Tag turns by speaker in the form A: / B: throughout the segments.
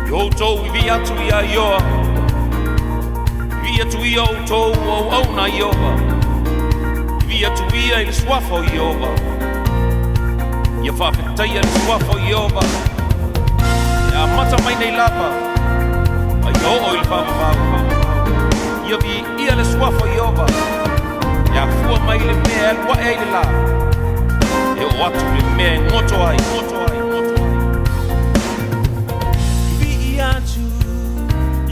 A: I outou vivi'i atu iā Ioa, vivi'i atu ia o outou o auauna a Ieova, vivi'i atu ia i le suafa o Ieova. Ia faafetaia le suafa o Ieova, e amata mai nei lava, a ia oo i le faavavau. Ia viia le suafa o Ieova, e afua mai le mea e alu ae ai le lā, e oo atu i le mea e goto ai, goto ai, goto ai.
B: Vi'i atu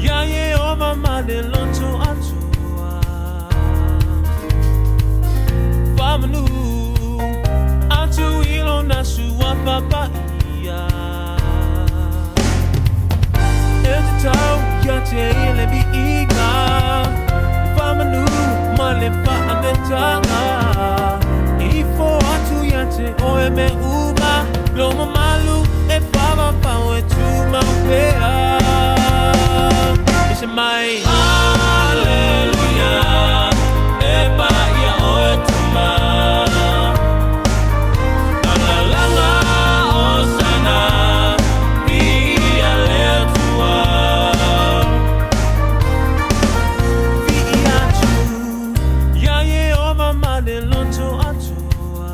B: ia Ieova ma le loto atoa, Faamanu atu i lona suafa paia. E tatau ia te ia le viiga, Le faamanu ma le faaneetaga, E ifo atu ia te oe mea uma, Lou mamalu e faavavau e tumau pea. Pese mai.
C: Aleluia, e paia oe Tama. Alalaga Osana, viia le Atua.
B: Vi'i atu ia Ieova ma le loto atoa.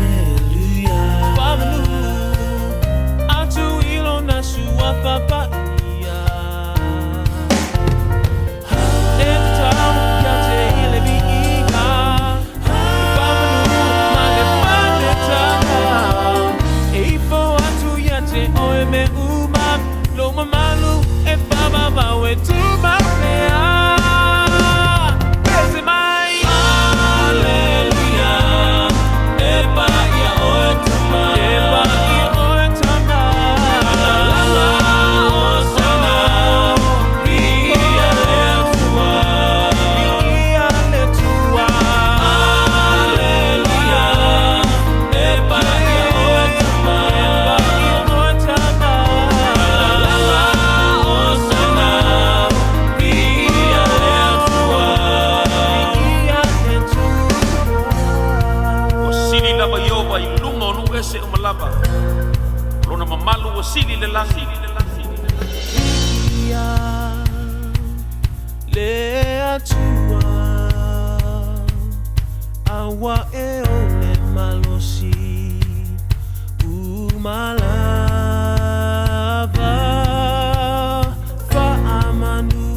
C: Hallelujah.
B: Faamanu atu i lona suafa paia. E tatau ia te ia le viiga, Le faamanu ma le faaneetaga, E ifo atu ia te oe mea uma, Lou mamalu e faavavau e tumau pea. Pese mai.
C: Aleluia, e paia oe Tama.
B: E paia oe Tama.
C: Alalaga Osana, viia le Atua.
B: Viia le Atua.
C: Aleluia, e paia oe Tama.
B: E paia oe Tama.
C: Alalaga Osana, viia le Atua.
B: Viia le Atua.
A: Ua sili lava Ieova i luga o nuu ese uma lava. Lona mamalu ua sili i le lagi.
B: Viia le Atua, Aua e o le malosi uma lava. Faamanu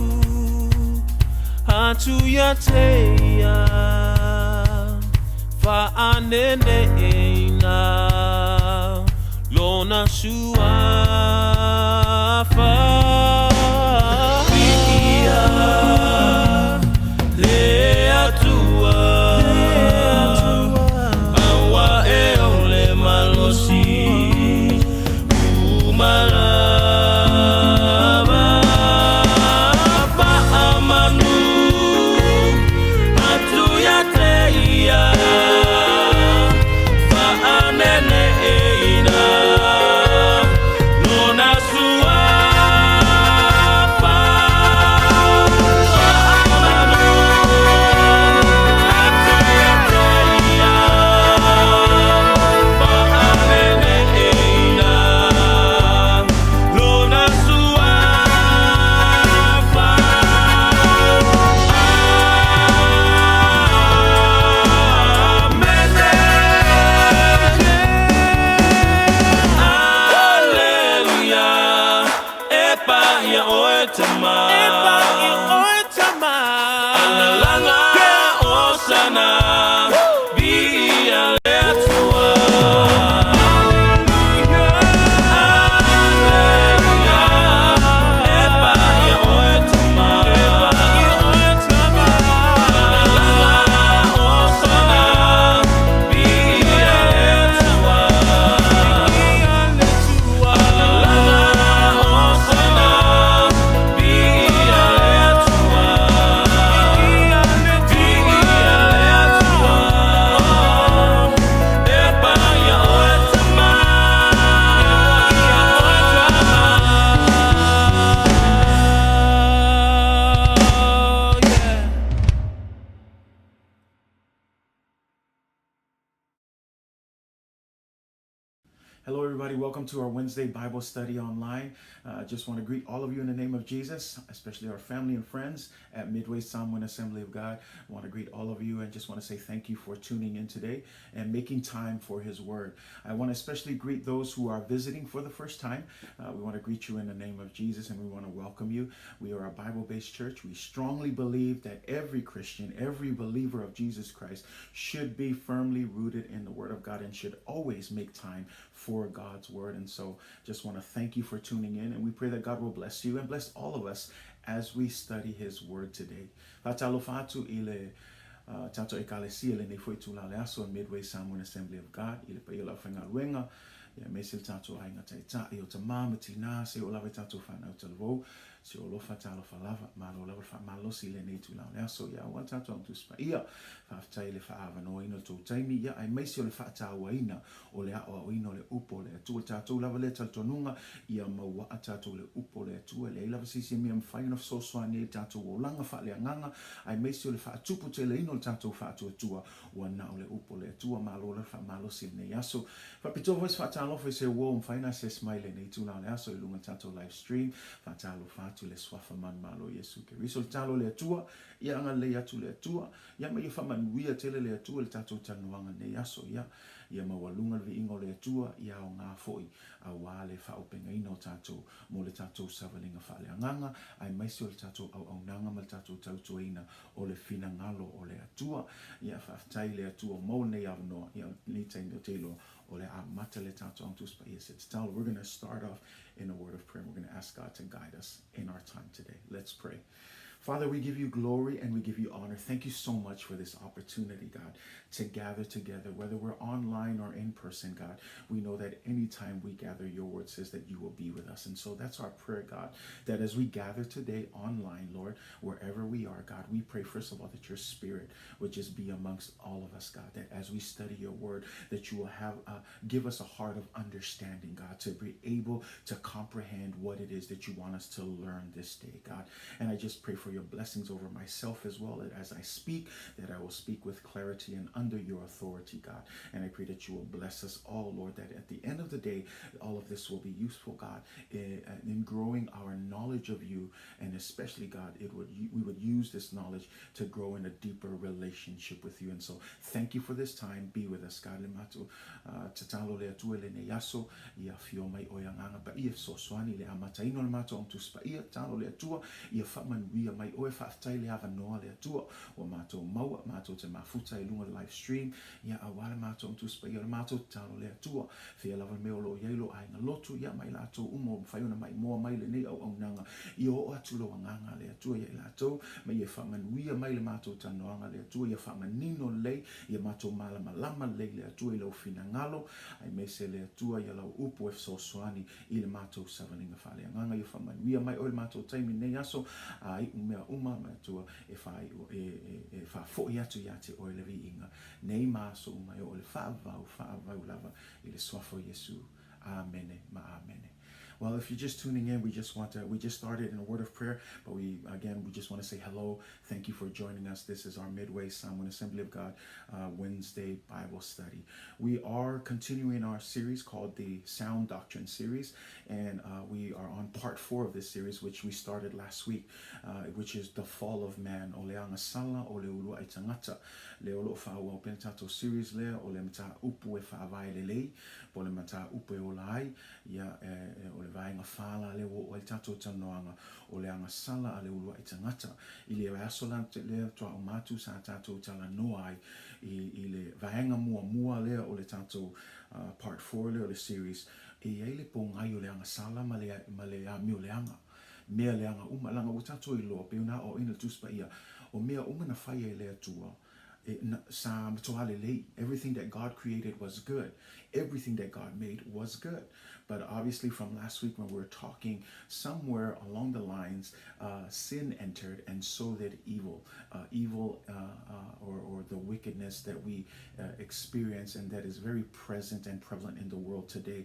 B: atu ia te ia, Faaneneeina lona suafa.
C: Viia le Atua, Aua e o le malosi uma lava. Faamanu atu ia te ia, Faaneneeina lona suafa. Faamanu atu ia te ia, Faaneneeina lona suafa. Amene. Aleluia, e paia oe Tama.
B: E paia oe Tama.
C: Alalaga Osana, viia le Atua. Aleluia, e paia oe Tama.
B: E paia oe Tama.
C: Alalaga Osana, viia le Atua.
B: Viia le Atua.
C: Alalaga Osana, viia le Atua.
B: Viia le Atua.
C: Viia le Atua.
D: Hello, everybody. Welcome to our Wednesday Bible study online. I just want to greet all of you in the name of Jesus, especially our family and friends at Midway Samoan Assembly of God. I want to greet all of you and just want to say thank you for tuning in today and making time for His Word. I want to especially greet those who are visiting for the first time. We want to greet you in the name of Jesus and we want to welcome you. We are a Bible based church. We strongly believe that every Christian, every believer of Jesus Christ should be firmly rooted in the Word of God and should always make time for God's Word. And so just want to thank you for tuning in and we pray that God will bless you and bless all of us as we study His Word today. Faatalofa atu i le tatou ekalesia i lenei foi itula o le aso Midway Samoan Assembly of God i le paia o le aufaigaluega ia aemaise le tatou aiga taitai o tamā ma tinā seia oo lava i tatou fanau talavou Si ou alofa talofa lava, malo lava le faamalosi i lenei itula o le aso ia aua le tatou Tusi Paia. Faafetai i le faaavanoaina o le tou taimi ia aemaise o le faatauaina o le aoaoina o le upu o le Atua. Tatou lava lea talitonuga ia mauaa tatou le upu o le Atua. E leai lava se isi mea e mafai ona fesoasoani ai i le tatou olaga faaleagaga aemaise o le faatuputeleina o le tatou faatuatua ua na o le upu o le Atua. Malo lava le faamalosi i lenei aso. Faapitoa foi se faatalofa i se uo mafai ona asiasi mai i lenei itula o le aso i luga o le tatou live stream. Faatalofa atu i le Suafa manumalo o Iesu Keriso. Le tatalo i le Atua, ia agalelei atu le Atua, ia ma ia faamanuia tele le Atua i le tatou talanoaga i lenei aso. Ia, ia maualuga le viiga o le Atua, ia aoga foi aua le faaopegaina o tatou mo le tatou savaliga faaleagaga, aemaise o le tatou auaunaga ma le tatou tautuaina o le finagalo o le Atua. Ia, faafetai i le Atua ua maua lenei avanoa, ia, lenei taimi ou te iloa o le a amata le tatou Aga Tusi Paia se tatalo. We're gonna start off in a word of prayer and we're gonna ask God to guide us in our time today. Let's pray. Father, we give you glory and we give you honor. Thank you so much for this opportunity, God, to gather together, whether we're online or in person, God. We know that anytime we gather, your word says that you will be with us. And so that's our prayer, God, that as we gather today online, Lord, wherever we are, God, we pray, first of all, that your spirit would just be amongst all of us, God, that as we study your word, that you will have give us a heart of understanding, God, to be able to comprehend what it is that you want us to learn this day, God. And I just pray for your blessings over myself as well, that as I speak, that I will speak with clarity and under your authority, God. And I pray that you will bless us all, Lord, that at the end of the day, all of this will be useful, God, in, in growing our knowledge of you, and especially, God, it would we would use this knowledge to grow in a deeper relationship with you. And so thank you for this time. Be with us, God. Le matou tatalo le Atua i lenei aso, ia afio mai oe Agaga Paia e fesoasoani i le amataina o le matou Aga Tusi Paia. Tatalo le Atua ia faamanuia mai oe. Faafetai le avanoa le Atua ua matou maua, matou te mafuta i luga o le live stream, ia aua le matou Aga Tusi Paia. O le matou tatalo le Atua, fea lava le mea o lo o i ai lou aiga lotu, ia ma i latou uma ua mafai ona maimoa mai lenei auaunaga, ia oo atu lou Agaga le Atua ia i latou, ma ia faamanuia mai le matou talanoaga le Atua, ia faamanino lelei, ia matou malamalama lelei le Atua i lau finagalo, aemaise le Atua ia lau upu e fesoasoani i le matou savaliga faaleagaga. Ia faamanuia mai oe i le matou taimi i lenei aso, a iu mea uma, le Atua e faaiu, e, e, e faafoi atu ia te oe le viiga nei ma aso uma e oo i le faavavau, faavavau lava i le Suafa o Iesu. Amene ma amene. Well, if you're just tuning in, we just want to, we just started in a word of prayer, but we, again, we just want to say hello. Thank you for joining us. This is our Midway Samoan Assembly of God Wednesday Bible study. We are continuing our series called the Sound Doctrine series, and we are on part 4 of this series, which we started last week, which is the fall of man. O le agasala o le uluai tagata. Lea o lo o faaauau pea le tatou series lea o le mataupu e faavae lelei, po o le mataupu e ola ai, ia, e, o le vaega whā la lea ua oo ai le tatou talanoaga, o le agasala a le uluai tagata. I le aso la lea toa uma atu sa tatou talanoa ai i, i le vaega muamua lea o le tatou part 4 lea o le series, e i ai le pōgai o le agasala ma le, ma le amio leaga. Mea leaga uma, leaga ua tatou iloa, pei ona aoaoina le Tusi Paia, o mea uma na faia e le Atua, e, na, sa matua lelei. Everything that God created was good. Everything that God made was good. But obviously from last week when we were talking, somewhere along the lines, sin entered, and so did evil. Evil or, or the wickedness that we experience and that is very present and prevalent in the world today.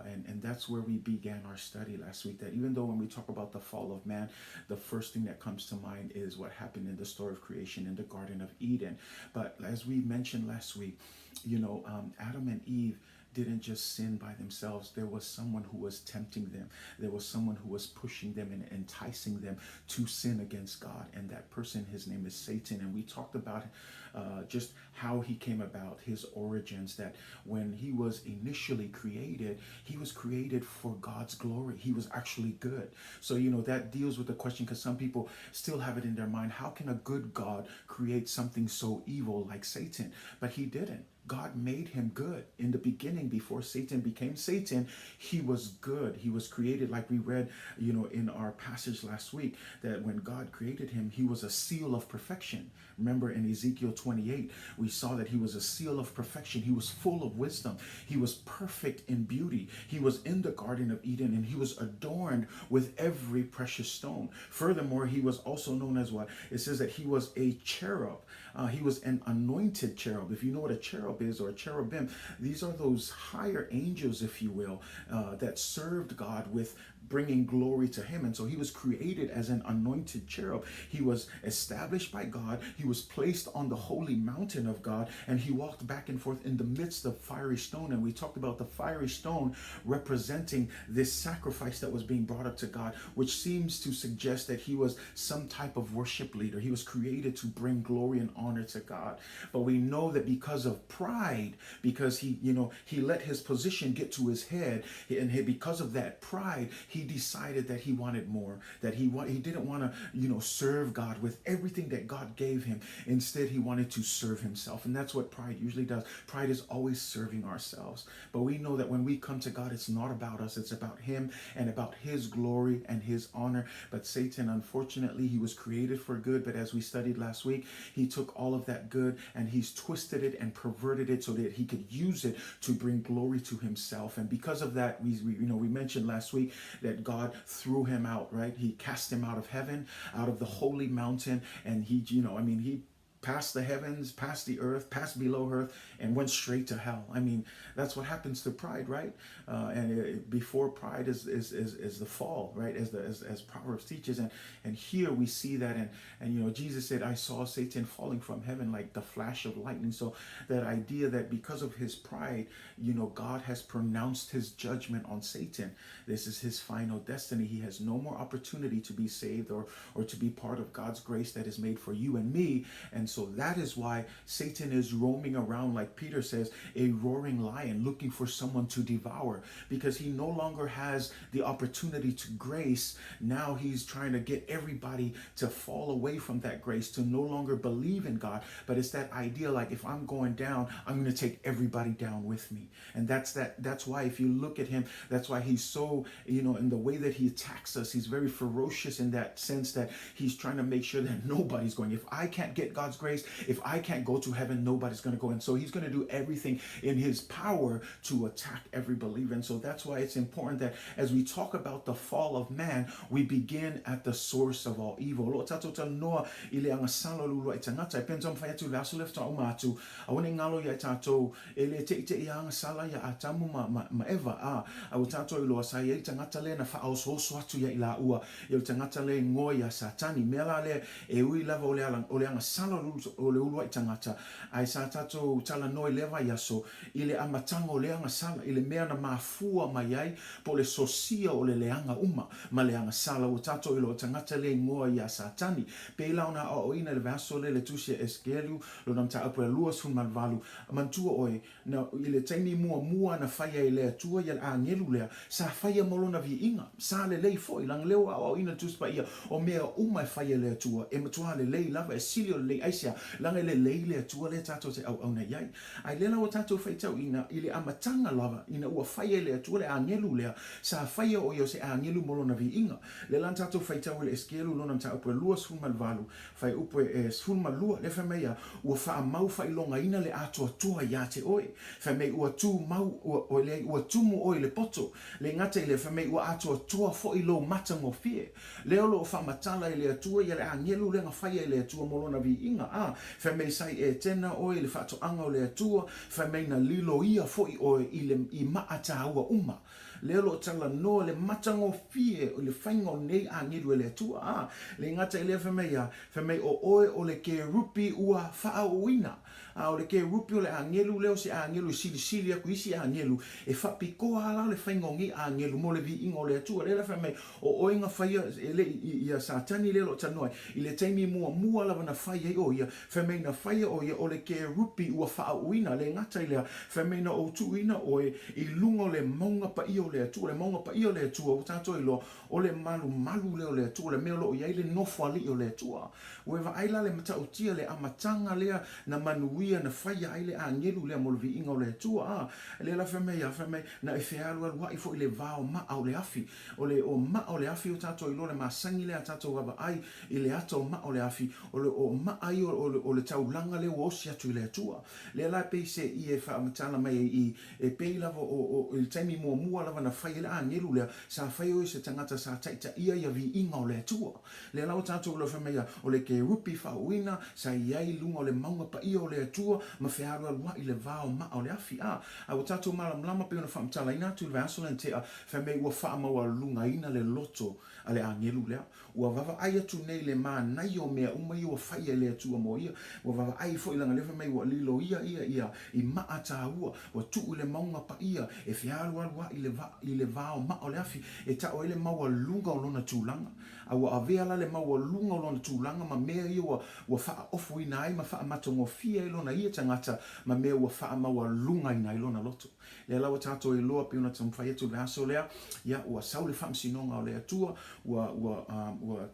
D: And, and that's where we began our study last week, that even though when we talk about the fall of man, the first thing that comes to mind is what happened in the story of creation in the Garden of Eden. But as we mentioned last week, you know, Adam and Eve, didn't just sin by themselves. There was someone who was tempting them. There was someone who was pushing them and enticing them to sin against God. And that person, his name is Satan. And we talked about just how he came about, his origins, that when he was initially created, he was created for God's glory. He was actually good. So, you know, that deals with the question because some people still have it in their mind how can a good God create something so evil like Satan? But he didn't. God made him good. In the beginning, before Satan became Satan, he was good. He was created, like we read, you know, in our passage last week, that when God created him, he was a seal of perfection. Remember in Ezekiel 28, we saw that he was a seal of perfection. He was full of wisdom. He was perfect in beauty. He was in the Garden of Eden and he was adorned with every precious stone. Furthermore, he was also known as what? It says that he was a cherub. He was an anointed cherub. If you know what a cherub is or a cherubim, these are those higher angels, if you will, that served God with bringing glory to him. And so he was created as an anointed cherub. He was established by God. He was placed on the holy mountain of God, and he walked back and forth in the midst of fiery stone. And we talked about the fiery stone representing this sacrifice that was being brought up to God, which seems to suggest that he was some type of worship leader. He was created to bring glory and honor to God. But we know that because of pride, because he, you know, he let his position get to his head, and he, because of that pride, he decided that he wanted more, that he didn't want to, you know, serve God with everything that God gave him. Instead, he wanted to serve himself. And that's what pride usually does. Pride is always serving ourselves. But we know that when we come to God, it's not about us. It's about him and about his glory and his honor. But Satan, unfortunately, he was created for good. But as we studied last week, he took all of that good and he's twisted it and perverted it so that he could use it to bring glory to himself. And because of that, we you know, we mentioned last week that God threw him out, right? He cast him out of heaven, out of the holy mountain. And he, you know, I mean, he past the heavens, past the earth, past below earth, and went straight to hell. I mean, that's what happens to pride, right? Before pride is the fall, right? As Proverbs teaches. And here we see that, and you know, Jesus said, I saw Satan falling from heaven like the flash of lightning. So that idea that because of his pride, you know, God has pronounced his judgment on Satan. This is his final destiny. He has no more opportunity to be saved or to be part of God's grace that is made for you and me. And so that is why Satan is roaming around, like Peter says, a roaring lion looking for someone to devour, because he no longer has the opportunity to grace. Now he's trying to get everybody to fall away from that grace, to no longer believe in God. But it's that idea, like, if I'm going down, I'm going to take everybody down with me. And that's why if you look at him, that's why he's so, you know, in the way that he attacks us, he's very ferocious in that sense that he's trying to make sure that nobody's going. If I can't get God's grace, if I can't go to heaven, nobody's going to go. And so he's going to do everything in his power to attack every believer. And so that's why it's important that as we talk about the fall of man, we begin at the source of all evil. Lo tatou talanoa i le agasala o le uluai tagata. E pena taumafai atu i le aso lea faatoa uma atu. Aua ne i galo ia i tatou e le teʻiteʻi agasala ia Atamu ma Eva. A ua tatou iloa sa i ai tagata lea na faaosooso atu ia i laua ia o le tagata lea igoa ia Satani. Mea la lea e ui lava o le agasala o le uluai tagata, ae sa tatou talanoa i lea vaiaso i le amataga o le agasala, i le mea na mafua mai ai po o le sosia o le leaga uma ma le agasala. Ua tatou iloa o tagata lea igoa ia Satani. Pei la ona aoaoina i le vaiaso lea i le tusi a Esekielu lona mataupu e 28, manatua oe, na, i le taimi muamua na faia e le Atua ia le agelu lea, sa faia mo lona viiga, sa lelei foi, leaga lea ua aoaoina le Tusi Paia, o mea uma e faia e le Atua, e matua lelei lava, e sili o lelei, aisea, leaga e lelei le Atua lea tatou te auauna i ai. Ae lea la ua tatou faitauina i le amataga lava, ina ua faia e le Atua le agelu lea, sa faia o ia o se agelu mo lona viiga. Lea la na tatou faitau i le Esekielu lona mataupu e 28, Fuaiupu e 12, lea fai mai ia, ua faamau faailogaina le atoatoa iā te oe. Fai mai ua tu mau, ua, ua, leai, ua tumu oe i le poto. Le gata i lea, fai mai ua atoatoa foi lou matagofie. Lea o lo o faamatala e le Atua ia le agelu lea na faia e le Atua mo lona viiga. A, fai mai sa i Etena oe i le faatoaga o le Atua, fai mai na lilo ia foi oe i le, i maa tāua uma. Lea o lo o talanoa le matagofie o le faiga o nei agelu e le Atua. A, le gata i lea fai mai ia, fai mai o oe o le kerupi ua faaooina. A o le kerupi o le agelu lea o se agelu e silisili atu i isi agelu, e faapitoa lava la le faiga o nei agelu mo le viiga o le Atua. Lea la fai mai, o oe na faia, e le i ia Satani lea o lo o talanoa ai, i le taimi muamua lava na fai ai o ia, fai mai na faia o ia o le kerupi ua faauuina, le gata i lea, fai mai na ou tuuina oe i luga o le mauga paia o le Atua, le mauga paia o le Atua, ua tatou iloa, o le malumalu lea o le Atua, le mea o lo o i ai le Nofoalii o le Atua. Ua e vaai la le matautia, le amataga lea na manuia na faia ai le agelu lea mo le viiga o le Atua. A, lea la fai mai a, fai mai, na e fealualuai foi i le vao maa o le afi. O le o maa o le afi o tatou iloa le masani lea a tatou vaavaai i le ata o maa o le afi, o le o maa ia o le, o le taulaga lea ua osi atu i le Atua. Lea la e pei se i e faamatala mai ai i, e pei lava o, o, i le taimi muamua lava na fai ai le agelu lea, sa fai o ia se tagata sa taitaia ia viiga o le Atua. Lea la ua tatou iloa fai mai ia, o le kerupi faauuina sa i ai i luga o le mauga paia o le Atua ma fealualuai i le vao maa o le afi. A, a ua tatou malamalama pei ona faamatalaina atu i le vaiaso lea na tea, fai mai ua faamaualugaina le loto a le agelu lea. Ua vaavaai atu nei le manaia o mea uma ia ua faia e le Atua mo ia. Ua vaavaai foi leaga lea fai mai ua lilo ia ia ia i maa taua, ua tuu i le mauga paia e fealualuai i le i le vao maa o le afi e tau ai le maualuga o lona tulaga. A ua avea la le maualuga o lona tulaga ma mea ia ua ua faaofoina ai ma faamatagofie ai lona ia tagata ma mea ua faamaualugaina ai lona loto. Lea la ua tatou iloa pei ona taumafai atu i le aso lea, ia ua sau le faamasinoga o le Atua, ua ua ua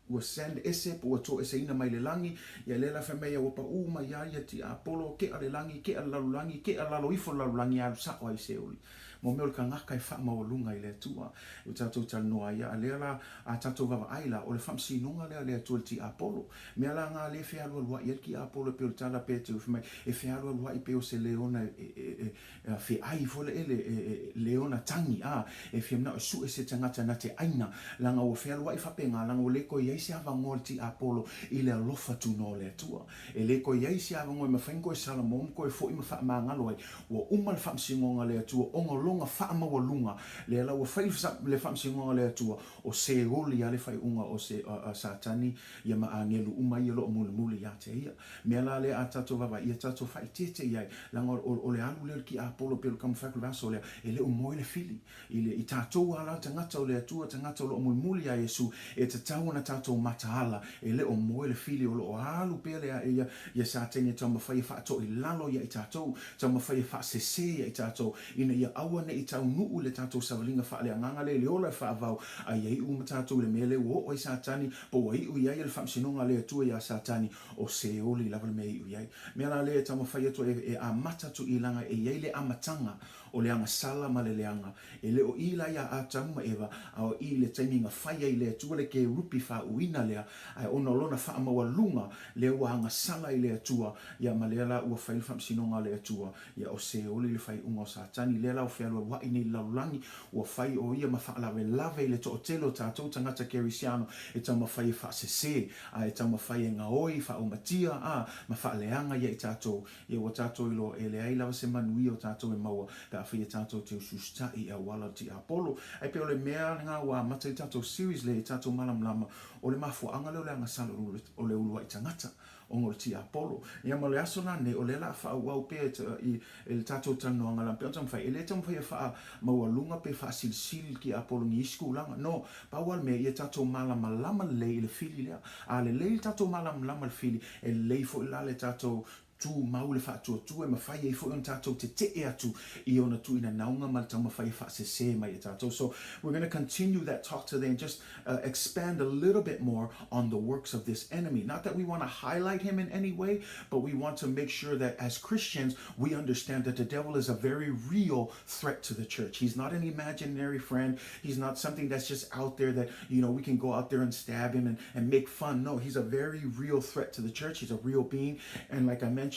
D: ua send ese po ua toeseina mai le lagi, ia lea la fai mai ua pau mai ia ia tiapolo, kea le lagi, kea le lalolagi, kea lalo ifo le lalolagi e alu sao ai i Seoli. Mo mea o le kagaka e faamaualuga i le Atua. Ua tatou talanoa ai, a lea la a tatou vaavaai la, o le faamasinoga lea a le Atua i le tiapolo. Mea la nga lea e fealualuai ai le tiapolo e pei o le tala pe te fai mai, e fealualuai pei o se leona e feai foi le ele e leona tagi a, e fia manao e sue se tagata na te aina, laga ua fealuai faapena, laga ua le toe iai se avanoa o le tiapolo i le alofa tunoa o le Atua. E le toe iai se avanoa e mafai ona toe salamo ma toe foi ma faamagalo ai. Ua uma le faamasinoga a le Atua ona lona faamaualuga, lea la ua fai le faamasinoga a le Atua, o Seoli a le faaiuga o se a Satani ia ma agelu uma ia o lo o mulimuli ia te ia. Mea la lea a tatou vaavaai, ia tatou faaeteete i ai, leaga o le alu lea o le tiapolo pei o le taumafai atu i le aso lea, e le o moe le fili. I le, i tatou lava la tagata o le Atua, tagata o lo o mulimuli ia Iesu, e tatau ona tatou mataala, e le o moe le fili, o lo o alu pea le, ia, ia Satani e taumafai e faatoilalo ia i tatou, taumafai e faasese ia i tatou, ina ia aua ne i taunuu i le tatou savaliga faaleagaga lea i le ola e faavau, a ia iu uma tatou i le mea lea ua oo ai Satani, po ua iu i ai le faamasinoga a le Atua iā Satani, o Seoli lava le mea e iu i ai. Mea la lea e taumafai atu ai e amata atu i laga e i ai le amataga o le agasala ma le leaga. E le o i la iā Atamu ma Eva, a o i le taimi na fai ai le Atua le kerupi faauuina lea, ae ona o lona faamaualuga lea ua agasala i le Atua, ia ma lea la ua fai le faamasinoga a le Atua, ia o Seoli le faaiuga o Satani, lea la ua fealualuai nei i le lalolagi, ua fai o ia ma faalavelave i le toatele o tatou tagata Kerisiano e taumafai e faasese, a e taumafai e gaoi, faaumatia, a, ma faaleaga ia i tatou, ia ua tatou iloa e leai lava se manuia o tatou e maua pe afai e tatou te usuusutaʻi i auala o le tiapolo. Ae pei o le mea lena ua amata ai le tatou series lea i tatou malamalama, o le mafuaaga lea o le agasala o le uluai tagata. ona o le tiapolo. Ia ma le aso la nei, o lea la a faaauau pea i le tatou talanoaga la pei ona taumafai, e le taumafai e faamaualuga pe faasilisili le tiapolo i ni isi tulaga. No, pau lava le mea, ia tatou malamalama lelei i le fili lea. A lelei le tatou malamalama i le fili, e lelei foi la le tatou tumau le faatuatua e mafai ai foi ona tatou tetee atu i ona tuuinanauga ma le taumafai e faasese mai e tatou. So, we're going to continue that talk today and just uh, expand a little bit more on the works of this enemy. Not that we want to highlight him in any way, but we want to make sure that as Christians, we understand that the devil is a very real threat to the church. He's not an imaginary friend. He's not something that's just out there that, you know, we can go out there and stab him and, and make fun. No, he's a very real threat to the church. He's a real being. And like I mentioned,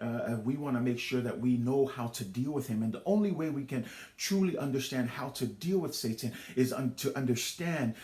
D: uh, uh we want to make sure that we know how to deal with him. And the only way we can truly understand how to deal with Satan is un- to understand,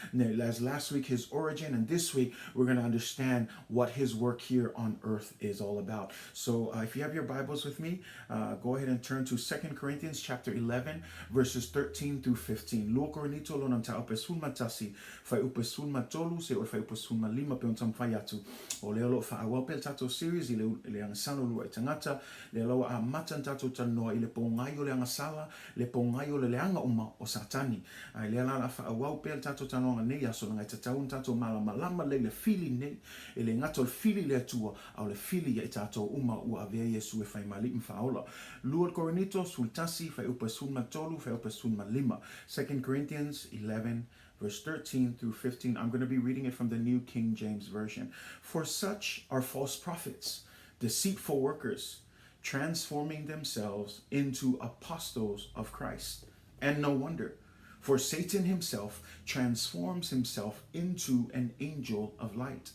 D: as last week, his origin, and this week, we're going to understand what his work here on earth is all about. So uh, if you have your Bibles with me, uh, go ahead and turn to Second Corinthians chapter 11, verses 13 through 15. Lua Korinito lona mataupu e 11, fuaiupu e 13, seia oo i le fuaiupu e 15 pei ona taumafai atu. O lea o lo o faaauau pea le tatou series i le, i le agasala kerisiano uluai tagata, lea la ua amata ona tatou talanoa i le pogai o le agasala, le pogai o le leaga uma o Satani. Ae lea la o le a faaauau pea le tatou talanoaga nei aso leaga e tatau ona tatou malamalama lelei i le fili nei, e le gata o le fili i le Atua, a o le fili ia i tatou uma ua avea Iesu e fai ma Alii ma Faaola. Lua Korinito, 11, fuaiupu 13, fuaiupu 15. 2 Corinthians 11, verse 13 through 15. I'm going to be reading it from the New King James Version. For such are false prophets, deceitful workers, transforming themselves into apostles of Christ. And no wonder, for Satan himself transforms himself into an angel of light.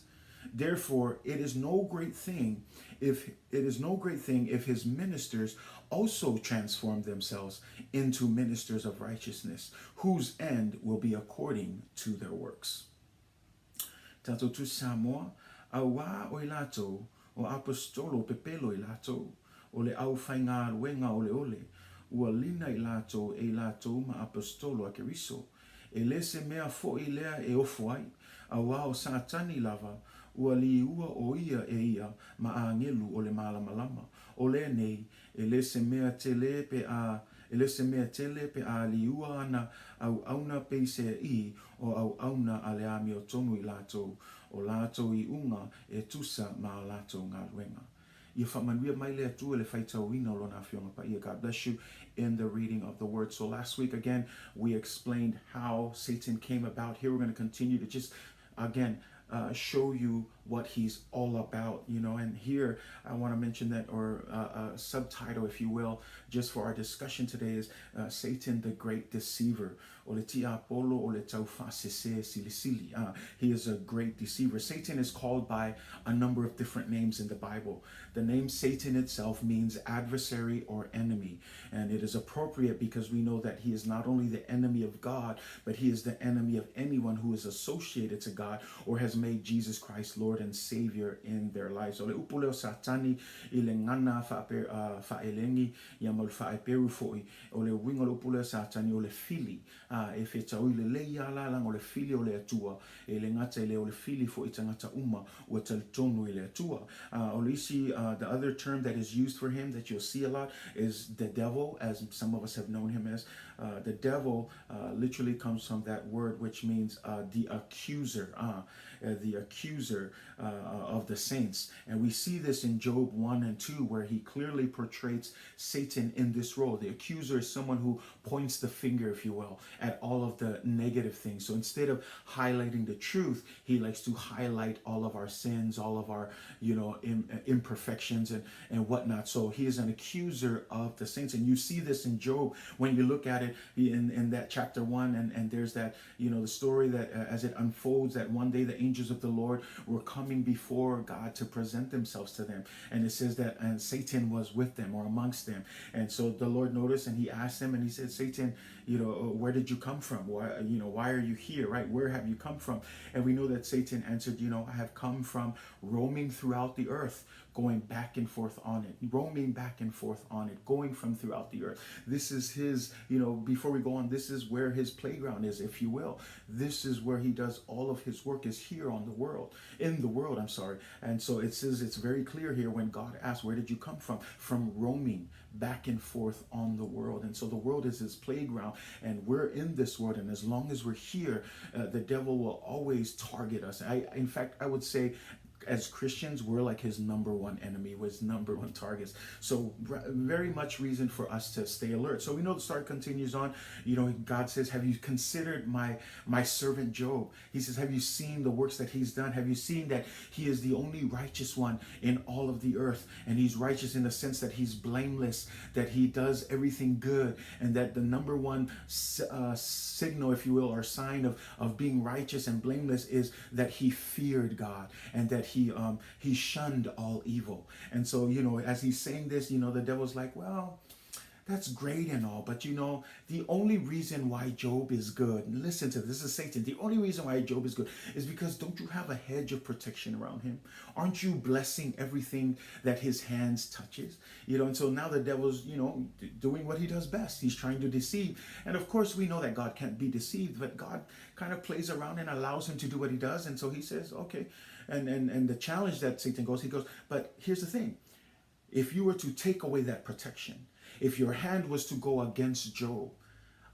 D: Therefore, it is no great thing if it is no great thing if his ministers also transform themselves into ministers of righteousness, whose end will be according to their works. Tatou Tusi Samoa, Auā o i latou, o Aposetolo pepelo i latou, o le aufaigaluega oleole, ua lina i latou e i latou ma Aposetolo a Keriso, E le se mea foʻi lea e ofo ai, auā o Satani lava, ua liua ʻo ia e ia ma ʻāgelu o le malamalama. ʻO lenei, e le se mea tele pe a, e le se mea tele pe a liua ana auauna peiseaʻi o auauna a le amiotonu i latou, o latou iuga e tusa ma a latou galuega. Ia faamanuia mai le Atua i le faitauina o Lona Afioga Paia. God bless you in the reading of the word. So last week, again, we explained how Satan came about. Here we're going to continue to just, again, show you what he's all about, you know. And here I want to mention that, or a subtitle, if you will, just for our discussion today is Satan the Great Deceiver. O le tiapolo o le taufaasese silisili. He is a great deceiver. Satan is called by a number of different names in the Bible. The name Satan itself means adversary or enemy. And it is appropriate because we know that he is not only the enemy of God, but he is the enemy of anyone who is associated to God or has made Jesus Christ Lord and Savior in their lives. O le upu lea o Satani i le gana faaelegi ia ma le faaeperu foʻi O le uiga o le upu lea Satani o le fili, a e fetaui lelei a la laga o le fili o le Atua, e le gata i lea o le fili foʻi tagata uma ua talitonu i le Atua. A o le isi, the other term that is used for him that you'll see a lot is the devil, as some of us have known him as. The devil literally comes from that word which means the accuser, the accuser of the saints. And we see this in Job 1 and 2 where he clearly portrays Satan in this role. The accuser is someone who points the finger, if you will, at all of the negative things. So instead of highlighting the truth, he likes to highlight all of our sins, all of our, you know, imperfections and, and whatnot. So he is an accuser of the saints. And you see this in Job when you look at it in, in that chapter 1. And, and there's that, you know, the story that as it unfolds, that one day the angels of the Lord were coming before God to present themselves to them. And it says that and Satan was with them or amongst them. And so the Lord noticed and he asked them and he said, Satan, you know, where did you come from? Why, you know, why are you here, right? Where have you come from? And we know that Satan answered, you know, I have come from roaming throughout the earth, going back and forth on it, roaming back and forth on it, going from throughout the earth. This is his, you know, before we go on, this is where his playground is, if you will. This is where he does all of his work, is here on the world, in the world, I'm sorry. And so it says it's very clear here when God asks, where did you come from? From roaming back and forth on the world. And so the world is his playground, and we're in this world. And as long as we're here, the devil will always target us. I, in fact, I would say as Christians, we're like his number one enemy, was number one targets. So very much reason for us to stay alert. So we know the story continues on. You know, God says, "Have you considered my my servant Job?" He says, "Have you seen the works that he's done? Have you seen that he is the only righteous one in all of the earth? And he's righteous in the sense that he's blameless, that he does everything good, and that the number one signal, if you will, or sign of of being righteous and blameless is that he feared God and that he he shunned all evil. And so, you know, as he's saying this, you know, the devil's like, well, that's great and all, but you know, the only reason why Job is good, and listen to this, this is Satan, the only reason why Job is good is because don't you have a hedge of protection around him? Aren't you blessing everything that his hands touches? You know, and so now the devil's, you know, doing what he does best. He's trying to deceive. And of course, we know that God can't be deceived, but God kind of plays around and allows him to do what he does. And so he says, okay. And and and the challenge that Satan goes, he goes, but here's the thing. If you were to take away that protection, if your hand was to go against Job,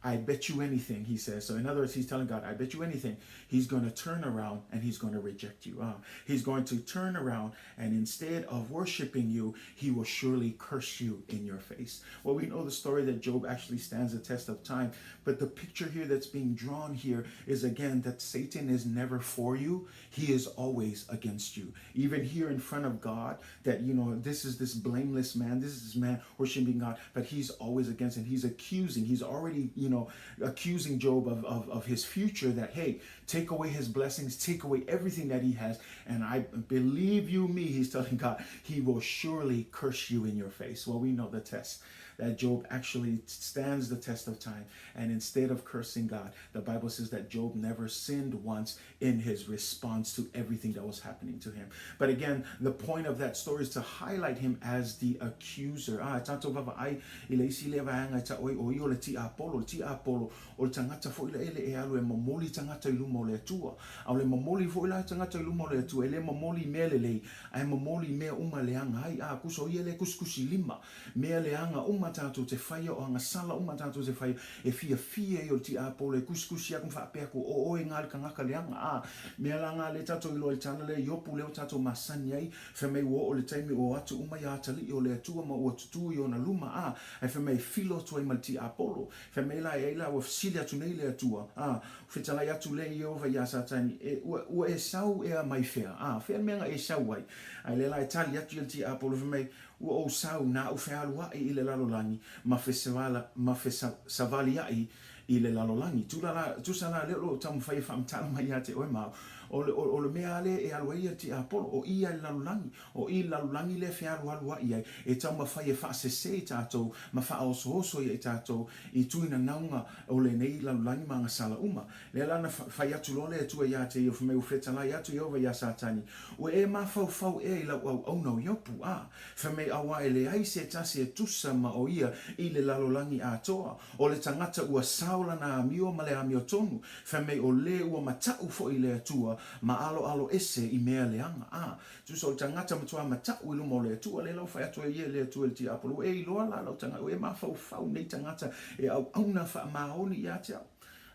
D: I bet you anything, he says. So, in other words, he's telling God, I bet you anything. He's going to turn around and he's going to reject you. He's going to turn around and instead of worshiping you, he will surely curse you in your face. Well, we know the story that Job actually stands the test of time. But the picture here that's being drawn here is again that Satan is never for you, he is always against you. Even here in front of God, that, you know, this is this blameless man, this is this man worshiping God, but he's always against him. He's accusing, he's already, you know, accusing Job of, of, of his future that, hey, take away his blessings, take away everything that he has. And I believe you me, he's telling God, he will surely curse you in your face. Well, we know the test that Job actually stands the test of time. And instead of cursing God, the Bible says that Job never sinned once in his response to everything that was happening to him. But again, the point of that story is to highlight him as the accuser. Ah, tatou vavaai i le isi lea vaega e ta'u ai o ia o le tiapolo, le tiapolo o le tagata foi lea e alu e momoli tagata i luma o le Atua. A o le momoli foi la tagata i luma o le Atua, e le momoli i mea lelei, ae momoli i mea uma leaga ai. Ah, kusa o ia le kusikusi lima. Mea leaga uma tatou te faia, o agasala uma tatou te faia, e fiafia ia o le tiapolo e kusikusi aku ma faapea aku, o oe nga le tagata leaga. A, mea la nga lea tatou iloa i le tala lea Iopu lea ua tatou masani ai, fai mai ua oo le taimi ua o atu uma ia atalii o le Atua ma ua tutū i ona luma, a, ae fai mai e filo atu ai ma le tiapolo. Fai mai la e ai la ua fesili atu nei le Atua, a, fetalai atu lea Ieova iā Satani, e, ua, ua e sau ea mai fea? A, fea le mea na e sau ai? Ae lea la e tali atu ia le tiapolo, fai mai, Ua ou sau naʻu fealuaʻi i le lalolagi ma fesevala, ma fesavaliaʻi i le lalolagi. Tula la, tusa la lea o lo o taumafai e faamatala mai ia te oe ma au, o le, o, o le mea lea e alu ai ia tiapolo, o i ia i le lalolagi, o i le lalolagi lea e fealualuaʻi ai, e taumafai e faasese i tatou ma faaosooso ia i tatou i tuinanauga o lenei lalolagi ma agasala uma. Lea la na fai atu loa le Atua iā te ia, fai mai, Ua fetalai atu Ieova iā Satani, Ua e mafaufau ea i lau auauna o Iopu, a, fai mai auā e leai se tasi e tusa ma o ia i le lalolagi atoa, o le tagata ua sao lana amio ma le amiotonu, fai mai o lē ua mataʻu foʻi i le Atua ma aloalo ese i mea leaga, a, tusa o le tagata matuā mataʻu i luma o le Atua, lea la ua fai atu ai ia e le Atua i le tiapolo, Ua e iloa la lau tagata, ua e mafaufau nei tagata e auauna faamaoni iā te au.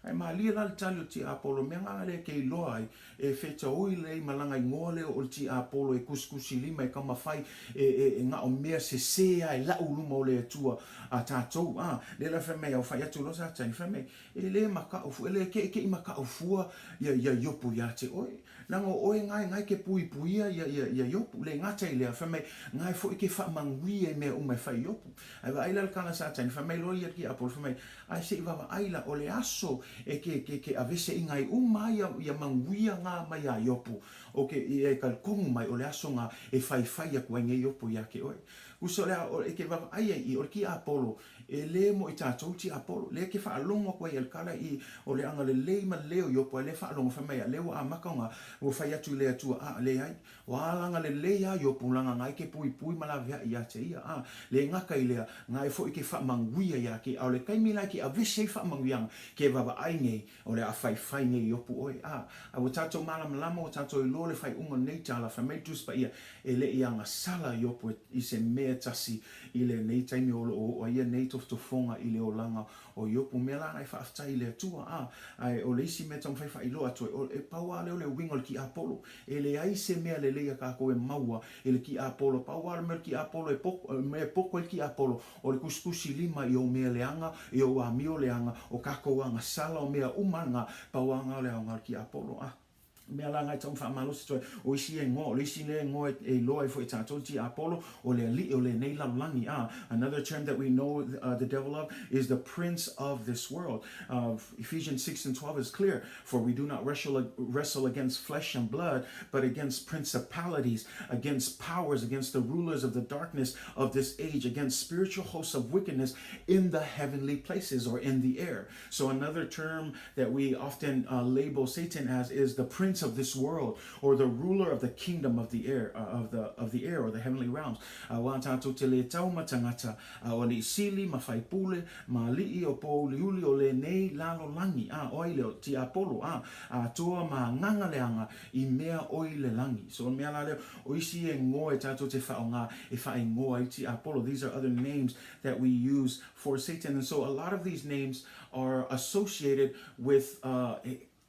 D: Ae malie la le tali o tiapolo, mea nga lea ke iloa ai, e fetaui lei ma langa igoa lea o le tiapolo e kusikusi lima e taumafai e, e, e gao mea sesē a e la'u luma o le Atua a tatou. A, lea la fai mai au fai atu loa Satani, fai mai, e lē makaʻu fua, e lē keʻikeʻi makaʻu fua ia, ia Iopu iā te oe. Leaga o oe ngae, ngae ke puipuia ia, ia, ia Iopu, le gata i lea, fai mai, ngae foʻi ke faamanuia i mea uma e fai Iopu. Ae vaai la le kala Satani, fai mai loa ia le tiapolo, fai mai, Ae se i vaavaai la, o le aso e ke, ke, ke aveseʻiga ai uma ai ia, ia manuia ngā mai iā Iopu, o ke, ia e talitonu mai, o le aso ngā e whaiwhai aku ai nei Iopu iā ke oe. Usa o le a, o, e ke vaavaai ai i, o le tiapolo, e lē mo i tātou tiapolo, lea ke faalogo aku ai e le kala i, o le agalelei ma le leo Iopu, a lea faalogo fai mai a lea ua amata ona, ua fai atu i le Atua, a, leai, Ua alanga lelei a Iopu langa ngai ke puipui ma laveaʻi iā te ia, a, le gata i lea, ngai foʻi ke faamanuia iā ke, a o le taimi la ke avese ai faamanuiaga, ke vavaʻai nei, o le a faifai nei Iopu oe, a, a ua tatou malamalama, ua tatou iloa le faaiuga o lenei tala, fai mai le Tusi Paia, e le i agasala Iopu e, i se mea tasi i lenei taimi o lo o oo ai ia nei tofotofoga i le olaga o Iopu, mea la e faafetai i le Atua, a, ae o le isi mea taumafai faailoa atu ai, o, e pau lava lea o le uiga o le tiapolo. E leai se mea lelei a kākou e maua i le tiapolo. Pau lava le mea o le tiapolo e poko, mea e poko ai le tiapolo, o le tusitusi lima i ou mea leaga, i ou amio leaga, o kākou agasala, o mea uma lena, pau lava lena o le aoga o le tiapolo. A mea la lena e tatau ona faamalosi atu ai, o isi ia igoa, o le isi lea igoa e iloa ai foi e tatou le tiapolo, o le aliʻi o lenei lalolagi. A, another term that we know the devil of is the prince of this world. Ephesians 6 and 12 is clear, for we do not wrestle, wrestle against flesh and blood, but against principalities, against powers, against the rulers of the darkness of this age, against spiritual hosts of wickedness in the heavenly places or in the air. So another term that we often label Satan as is the prince prince of this world, or the ruler of the kingdom of the air, of the, of the air or the heavenly realms. Auā tātou te lē tau ma tangata, a o aliʻi sili ma faipule, ma aliʻi o pōuliuli o lenei lalolangi, a o ai le o tiapolo, a, atoa ma agaga leaga i mea oi le langi. So o mea la lea, o isi e ngoa e tātou te whaonga e whaingoa i tiapolo. These are other names that we use for Satan. And so a lot of these names are associated with uh,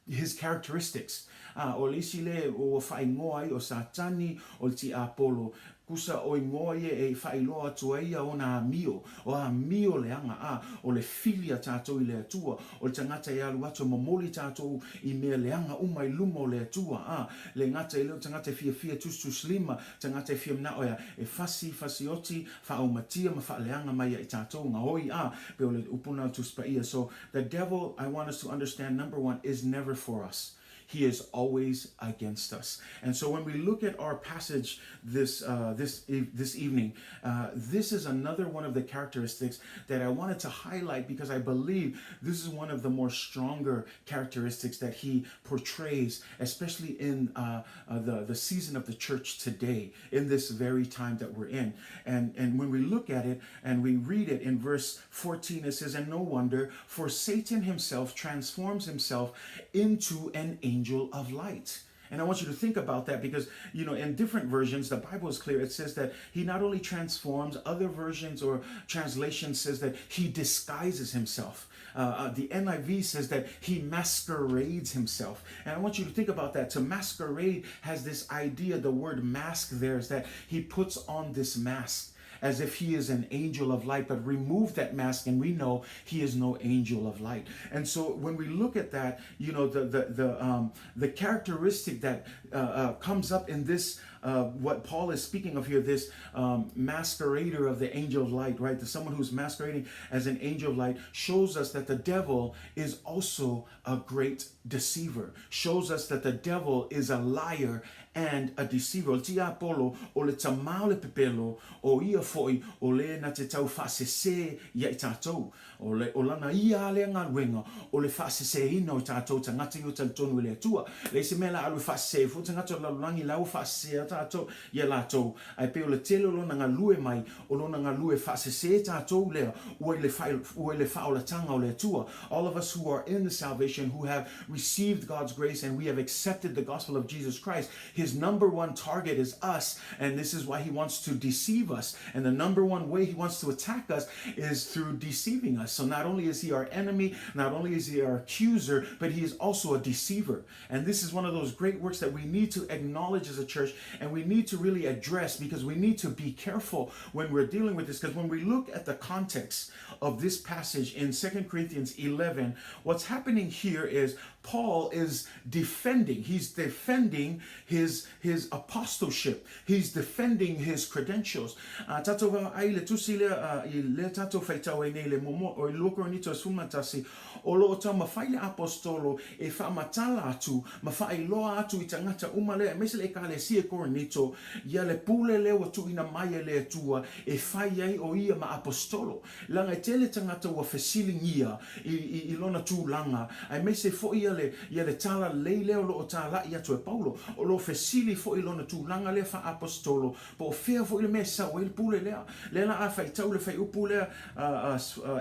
D: his characteristics. A, o le isi le ua whaingoa ai o Satani o le tiapolo, kusa o ingoa ia e whailoa atu ai ia ona amio, o amio leaga, a, o le fili a tātou i le Atua, o le tagata e alu atu e momoli tātou i mea leaga uma i luma o le Atua, a, le gata i lea o tagata e fiafia tusitusilima, tagata e fia manao ea e fasi, fasioti, faaaumatia ma faaleaga mai ia i tātou, gaoi, a, pe o le upu na o le Tusi Paia. So, the devil, I want us to understand, number one, is never for us. He is always against us. And so when we look at our passage this, uh, this, this evening, uh, this is another one of the characteristics that I wanted to highlight because I believe this is one of the more stronger characteristics that he portrays, especially in uh, uh, the, the season of the church today, in this very time that we're in. And, and when we look at it and we read it in verse 14, it says, And no wonder, for Satan himself transforms himself into an angel of light. And I want you to think about that because, you know, in different versions, the Bible is clear. It says that he not only transforms, other versions or translations says that he disguises himself. Uh, uh, the NIV says that he masquerades himself. And I want you to think about that. To masquerade has this idea, the word mask there is that he puts on this mask as if he is an angel of light, but remove that mask and we know he is no angel of light. And so when we look at that, you know, the, the, the, um, the characteristic that uh, uh, comes up in this, uh, what Paul is speaking of here, this um, masquerader of the angel of light, right? The someone who's masquerading as an angel of light shows us that the devil is also a great deceiver, shows us that the devil is a liar and a deceiver. O le tiapolo, o le tamā o le pepelo, o ia foʻi o le na te tau faasesē ia i tatou. O le, o lana ia a lea galuega, o le faasesēina o tatou tagata i o talitonu i le Atua. Leai se mea la alu e faasesē ai fua tagata o le lalolagi la ua faasesē a tatou ia latou. Ae pei o le tele o lona galue mai, o lona galue faasesē tatou lea ua i le, ua i le faaolataga o le Atua. All of us who are in the salvation, who have received God's grace and we have accepted the gospel of Jesus Christ, his number one target is us, and this is why he wants to deceive us. And the number one way he wants to attack us is through deceiving us. So not only is he our enemy, not only is he our accuser, but he is also a deceiver. And this is one of those great works that we need to acknowledge as a church and we need to really address because we need to be careful when we're dealing with this. Because when we look at the context of this passage in 2 Corinthians 11, what's happening here is Paul is defending. He's defending his, his apostleship. He's defending his credentials. Uh, tatou va ai le tusi lea uh, i le tatou whaitau ai nei le momo o i lua Korinito e sumatasi o loo taumafai le apostolo e faamatala atu ma faailoa atu i tagata uma lea aemaise le Ekalesia i Korinito ia le pule lea ua tuuina mai e le Atua e fai ai o ia ma apostolo. Leaga e tele tagata ua fesiligia i, i, i lona tulaga, aemaise foi ia le, ia le talalelei lea o lo o talai atu e Paulo. O lo o fesili foi i lona tulaga lea faaapostolo, po o fea foi le mea e sau ai le pule lea. Lea la a faitau le faiupu lea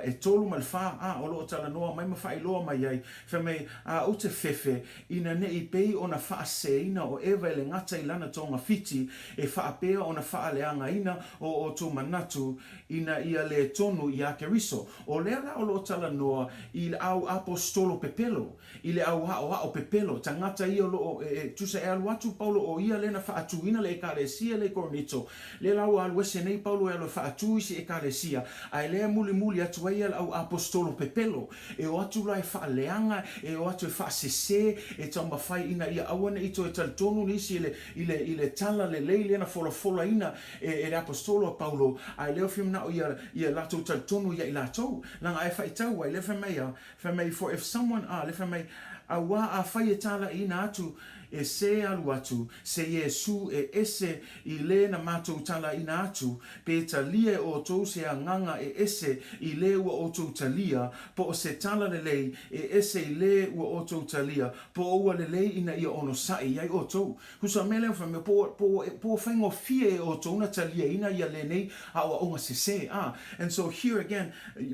D: e tolu ma le fa, a, o lo o talanoa mai ma faailoa mai ai, fai mai, A ou te fefe, ina ne i pei ona faaseseina o Eva e le gata i lana togafiti, e faapea ona faaleagaina o outou manatu ina ia lē tonu iā Keriso. O lea la o lo o talanoa i le au aposetolo pepelo, i le au aʻoaʻo pepelo, tagata ia o lo o e, e, tusa e alu atu Paulo o ia lea na faatuina le Ekalesia lea i Korinito, lea la ua alu ese nei Paulo e alu e faatu isi Ekalesia, ae lea e mulimuli atu ai ia le au aposetolo pepelo, e o atu la e faaleaga, e o atu e faasesē, e taumafai ina ia aua ne i toe talitonu nisi i le, i le, i le tala lelei lea na folafolaina e, e le aposetolo a Paulo, ae lea o fia manao ia, ia latou talitonu ia i latou, leaga a e faitau ai, lea fai mai a, Fai mai, for if someone, ah, le fai mai, Auā afai e tālaʻiina atu e se alu atu, se Iesū e ese i lē na mātou tālaʻiina atu, pe talia e ʻoutou se agaga e ese i lē ua ʻoutou talia, po o se tala lelei e ese i lē ua ʻoutou talia, po o ua lelei ina ia ʻonosaʻi ai ʻoutou. Husa mea lea wha mea, po, po, po o whaingofie e ʻoutou na taliaina ia lenei aʻoaʻoga sesē. Ah, and so here again,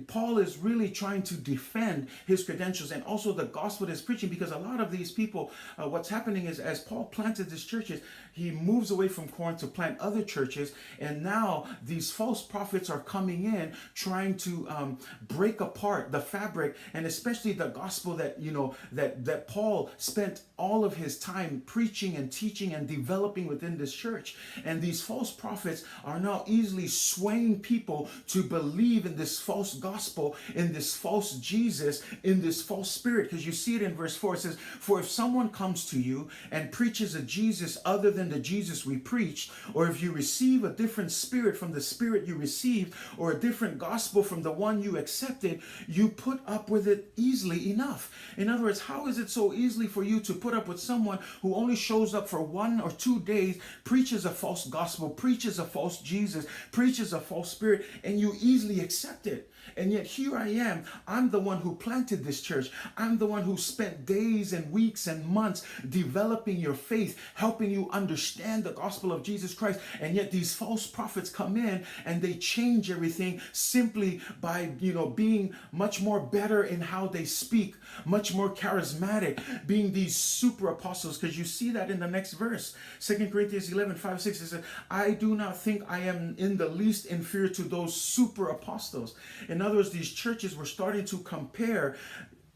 D: Paul is really trying to defend his credentials and also the gospel that he's preaching because a lot of these people, uh, what's happening is as Paul planted these churches, he moves away from Corinth to plant other churches, and now these false prophets are coming in trying to um, break apart the fabric and especially the gospel that you know that that Paul spent all of his time preaching and teaching and developing within this church. And these false prophets are now easily swaying people to believe in this false gospel, in this false Jesus, in this false spirit. Because you see it in verse 4. It says, For if someone comes to you and preaches a Jesus other than the Jesus we preached, or if you receive a different spirit from the spirit you received, or a different gospel from the one you accepted, you put up with it easily enough. In other words, how is it so easily for you to put up with someone who only shows up for one or two days, preaches a false gospel, preaches a false Jesus, preaches a false spirit, and you easily accept it? And yet here I am. I'm the one who planted this church. I'm the one who spent days and weeks and months developing your faith, helping you understand the gospel of Jesus Christ. And yet these false prophets come in and they change everything simply by, you know, being much more better in how they speak, much more charismatic, being these super apostles. Because you see that in the next verse. 2 Corinthians 11, 5, 6, it says, I do not think I am in the least inferior to those super apostles. In other words, these churches were starting to compare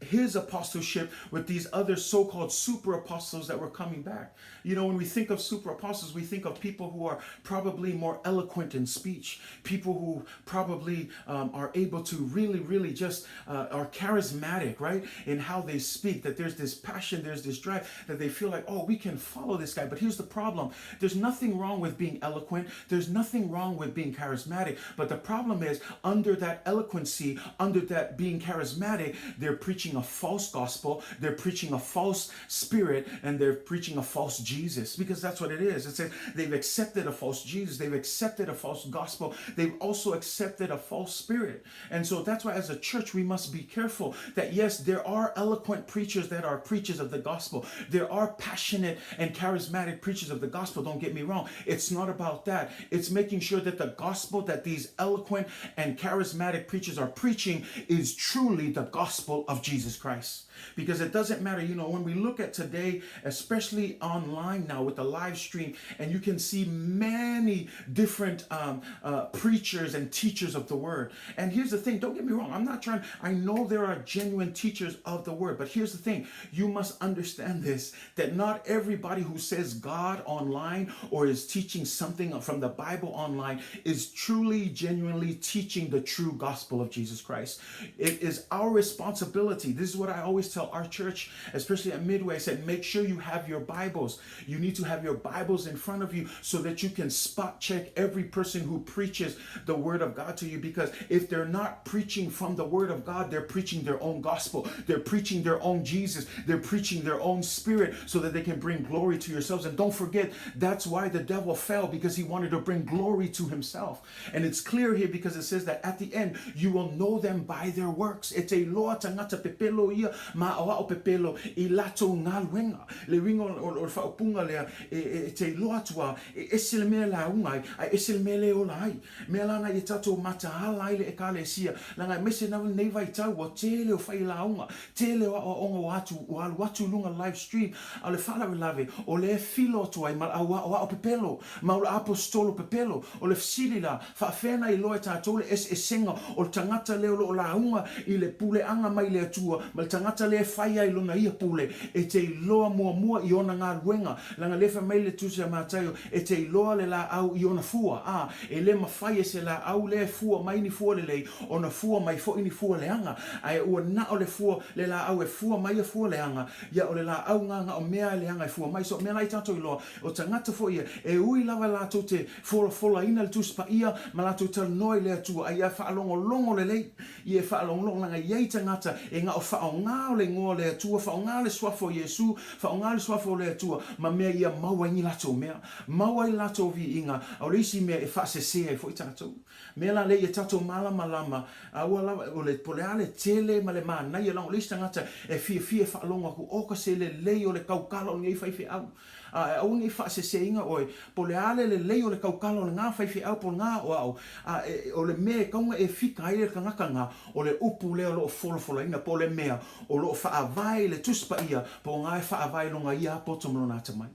D: his apostleship with these other so-called super apostles that were coming back. You know, when we think of super apostles, we think of people who are probably more eloquent in speech, people who probably um, are able to really, really just uh, are charismatic, right? In how they speak, that there's this passion, there's this drive, that they feel like, oh, we can follow this guy. But here's the problem there's nothing wrong with being eloquent, there's nothing wrong with being charismatic. But the problem is, under that eloquency, under that being charismatic, they're preaching a false gospel, they're preaching a false spirit, and they're preaching a false Jesus because that's what it is. It says they've accepted a false Jesus, they've accepted a false gospel, they've also accepted a false spirit. And so that's why, as a church, we must be careful that yes, there are eloquent preachers that are preachers of the gospel, there are passionate and charismatic preachers of the gospel. Don't get me wrong, it's not about that. It's making sure that the gospel that these eloquent and charismatic preachers are preaching is truly the gospel of Jesus Christ. Because it doesn't matter, you know, when we look at today, especially online now with the live stream, and you can see many different um, uh, preachers and teachers of the word. And here's the thing don't get me wrong, I'm not trying, I know there are genuine teachers of the word, but here's the thing you must understand this that not everybody who says God online or is teaching something from the Bible online is truly, genuinely teaching the true gospel of Jesus Christ. It is our responsibility. This is what I always tell our church, especially at Midway. I said, make sure you have your Bibles. You need to have your Bibles in front of you so that you can spot check every person who preaches the Word of God to you. Because if they're not preaching from the Word of God, they're preaching their own gospel, they're preaching their own Jesus, they're preaching their own spirit so that they can bring glory to yourselves. And don't forget, that's why the devil fell because he wanted to bring glory to himself. And it's clear here because it says that at the end, you will know them by their works. E te iloa tagata pepelo ia ma o ao pepelo i latou galuega. Le uiga o le faaupuga lea, e te iloa atu a e ese le mea e lauga ai, a e ese le mea le ola ai. Mea lana i e tatou mataala ai le Ekalesia, leaga aemaise na lenei vaitau ua tele o failauga, tele o aoaoga ua atu, ua alu atu i luga live stream, a o le faalavelave, o lea e filo atu ai ma le au aoao pepelo, ma o le aposetolo pepelo, o le fesili la, faafea na iloa e tatou le eseesega o le tagata lea o lo o lauga i le puleaga mai le Atua ma le tagata lea e fai ai lona ia pule, e te iloa muamua i ona galuega, leaga lea fai mai le Tusi a Mataio, e te iloa le laau i ona fua, a, e le mafai e se laau lea e fua mai ni fua lelei ona fua mai foi ni fua leaga, ae ua na o le fua le laau e fua mai ia fua leaga, ia o le laau ga o mea e leaga e fua mai. So mea la i tatou iloa, o tagata foi ia, e ui lava latou te folafolaina le Tusi Paia ma latou talanoa i le Atua, a ia faalogologo lelei, ia e faalogologo, leaga e i ai tagata e na o faaaoga le Igoa o le Atua, faaaoga le Suafa o Iesu, faaaoga le Suafa o le Atua, ma mea ia maua ai ni latou mea, maua ai latou viiga, a o le isi mea e faasese ai foi tatou. Mea la lea ia tatou malamalama, a ua lava, o le, po o le a le tele ma le manaia, leaga o le isi tagata e fiafia e faalogo atu, oka se lelei o le tautala o lenei faifeau. A e aua ne i faaseseina oe, po o le a le lelei o le tautala o lena faifeau po o lena aoao, a e, o le mea e tatau ona e fika ai le tagata lena, o le upu lea o lo o folafolaina, po o le mea o lo o faavae i le Tusi Paia, po o lena e faavae i lona ia poto ma lona atamai.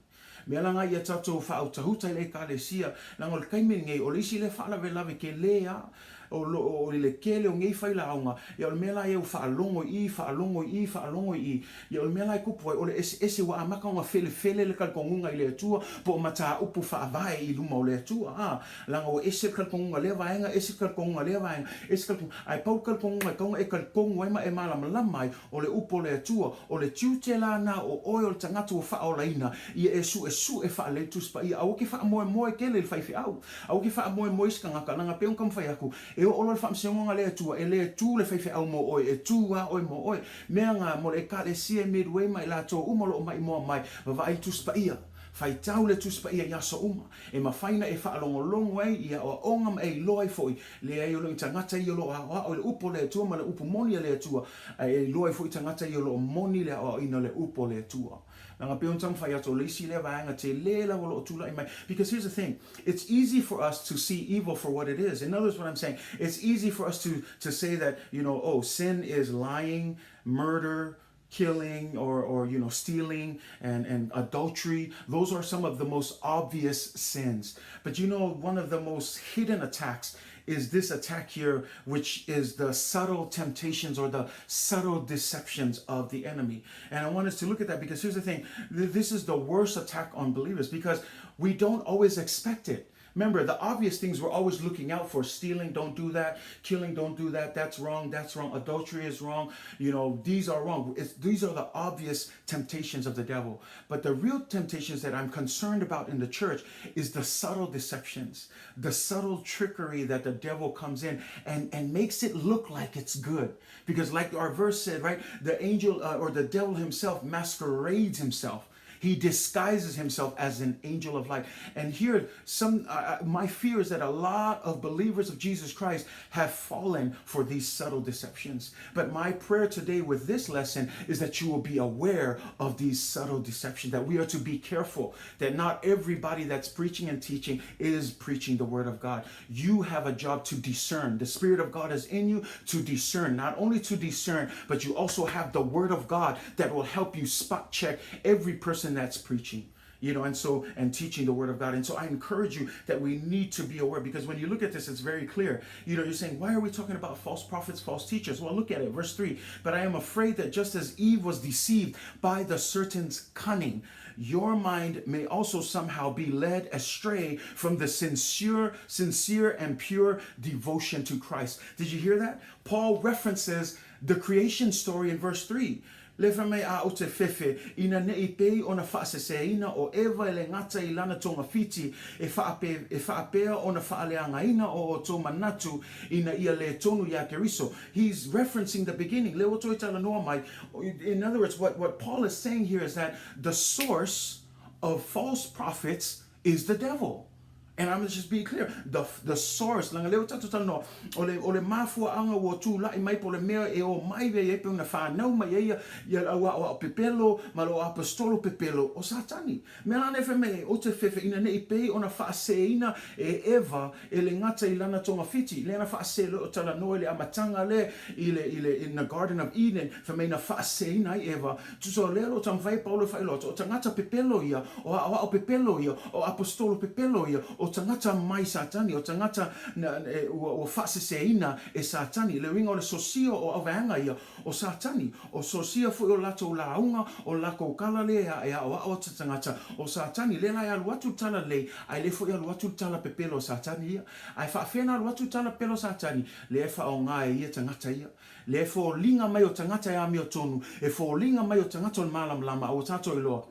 D: Mea la lena ia tatou faautahuta i le Ekalesia, leaga o le taimi lenei, o le isi lea faalavelave tele lava, o lo o i le tele o nei failauga, ia o le mea la ia ua faalogo i i, faalogo i i, faalogo i i, ia o le mea la e tupu ai, o le eseese ua amata ona felefele le talitonuga i le Atua po o mataupu faavae i luma o le Atua, a, leaga ua ese le talitonuga lea vaega, ese le talitonuga lea vaega, ese le talitonuga, ae pau le talitonuga e tatau ona e talitonu ai ma e malamalama ai, o le upu o le Atua, o le tiute la na o oe o le tagata ua faaolaina, ia e suesue faalelei Tusi Paia, aua ke faamoemoe tele i le faifeau, aua ke faamoemoe i se tagata, leaga pei ona taumafai atu, e oo loa i le faamasinoga a le Atua, e le tu le faifeau mo oe, e tu lava oe mo oe. Mea na mo le Ekalesia Midway ma i latou uma o lo o maimoa mai, vavaai Tusi Paia. Faitau le Tusi Paia i aso uma. E mafai na e faalogologo ai i aoaoga ma e iloa ai foi, leai o le tagata ia o lo o aoao i le upu o le Atua ma le upu moni a le Atua, ae e iloa ai foi tagata ia o lo o moni le aoaoina o le upu o le Atua. Leaga pei ona taumafai atu, o le isi lea vaega tele lava o lo o tulai mai. Because here's the thing, it's easy for us to see evil for what it is. In other words, what I'm saying, it's easy for us to, to say that, you know, oh, sin is lying, murder, killing or, or you know stealing and, and adultery those are some of the most obvious sins but you know one of the most hidden attacks is this attack here which is the subtle temptations or the subtle deceptions of the enemy and i want us to look at that because here's the thing this is the worst attack on believers because we don't always expect it Remember, the obvious things we're always looking out for stealing, don't do that. Killing, don't do that. That's wrong. That's wrong. Adultery is wrong. You know, these are wrong. It's, these are the obvious temptations of the devil. But the real temptations that I'm concerned about in the church is the subtle deceptions, the subtle trickery that the devil comes in and, and makes it look like it's good. Because, like our verse said, right, the angel uh, or the devil himself masquerades himself. He disguises himself as an angel of light. And here, some uh, uh, my fear is that a lot of believers of Jesus Christ have fallen for these subtle deceptions. But my prayer today with this lesson is that you will be aware of these subtle deceptions, that we are to be careful, that not everybody that's preaching and teaching is preaching the word of God. You have a job to discern. The Spirit of God is in you to discern, not only to discern, but you also have the word of God that will help you spot check every person that's preaching you know, and so, and teaching the word of God. And so I encourage you that we need to be aware because when you look at this, it's very clear. You know, you're saying, why are we talking about false prophets, false teachers? Well, look at it, verse 3. But I am afraid that just as Eve was deceived by the serpent's cunning, your mind may also somehow be led astray from the sincere, sincere and pure devotion to Christ. Did you hear that? Paul references the creation story in verse 3. Le fai mai a o te fefe, ina ne'i pei ona faaseseina o Eva e le gata i lana togafiti, e whaape, e whaapea ona faaleagaina o o tō manatu ina ia le tonu iā Keriso. He's referencing the beginning. Le o toi talanoa mai. In other words, what, what Paul is saying here is that the source of false prophets is the devil. And I'm just being clear, the, the source, langa leo tatou talanoa, o le, o le mafuaanga ua tula'i mai po o le mea e o mai ai e pei ona whanau mai ai ia, ia au aoao pepelo ma lo apostolo pepelo o Satani. Mea lana e fai mai ai, o te fefe ina ne'i pei ona faaseseina e Eva e le gata i lana togafiti, lea na faasese loa o talanoa i le amataga le i le, i le, in the Garden of Eden, fai mai na faaseseina ai Eva, Tusa o lea o lo o taumafai ai Paulo e faailoa atu, o tagata pepelo ia, o aoao pepelo ia, o aposetolo pepelo ia, o tagata mai Satani, o tagata na, e, ua, ua faaseseina e Satani. Le uiga o le sosia o auvaega ia, o Satani. O sosia foi o latou lauga, o lakou kala lea e aoao atu tagata, o Satani. Lea la e alu atu le tala lelei, ae le foi alu atu le tala pepelo a Satani ia. Ae faafea na alu atu le tala pepelo a Satani? Lea e faaaoga e ia tagata ia. Le e foliga mai o tagata e amiotonu, e foliga mai o tagata o le malamalama, a ua tatou iloa,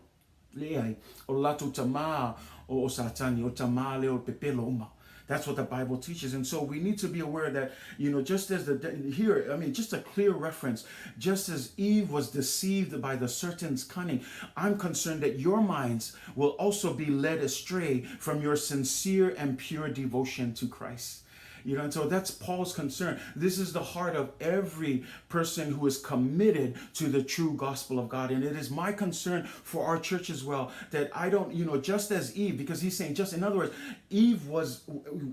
D: leai, o le latou tamā o, o Satani, o le tamā lea o le pepelo uma. That's what the Bible teaches. And so we need to be aware that, you know, just as the, here, I mean, just a clear reference, just as Eve was deceived by the serpent's cunning, I'm concerned that your minds will also be led astray from your sincere and pure devotion to Christ. You know, and so that's Paul's concern. This is the heart of every person who is committed to the true gospel of God. And it is my concern for our church as well that I don't, you know, just as Eve, because he's saying, just in other words, Eve was,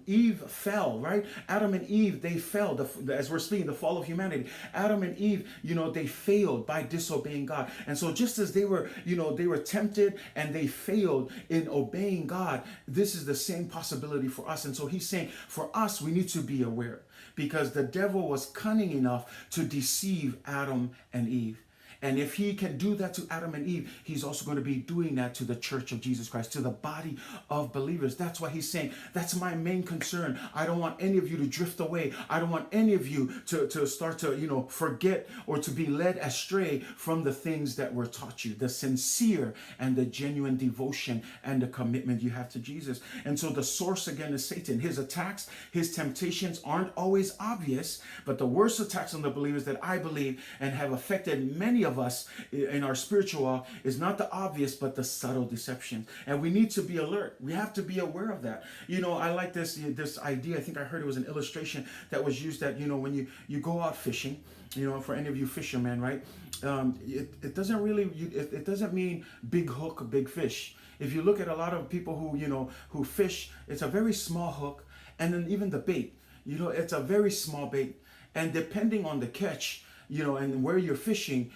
D: Eve fell, right? Adam and Eve, they fell, the, as we're speaking, the fall of humanity. Adam and Eve, you know, they failed by disobeying God. And so just as they were, you know, they were tempted and they failed in obeying God, this is the same possibility for us. And so he's saying, for us, we need to be aware, because the devil was cunning enough to deceive Adam and Eve. And if he can do that to Adam and Eve, he's also going to be doing that to the church of Jesus Christ, to the body of believers. That's why he's saying, that's my main concern. I don't want any of you to drift away. I don't want any of you to start to, you know, forget or to be led astray from the things that were taught you, the sincere and the genuine devotion and the commitment you have to Jesus. And so the source again is Satan. His attacks, his temptations aren't always obvious, but the worst attacks on the believers that I believe and have affected many of us in our spiritual walk is not the obvious, but the subtle deceptions. And we need to be alert. We have to be aware of that. You know, I like this idea. I think I heard it was an illustration that was used that, you know, when you go out fishing, you know, for any of you fishermen, right? It doesn't really, it doesn't mean big hook, big fish. If you look at a lot of people who, you know, who fish, it's a very small hook. And then even the bait, you know, it's a very small bait. And depending on the catch, you know, and where you're fishing,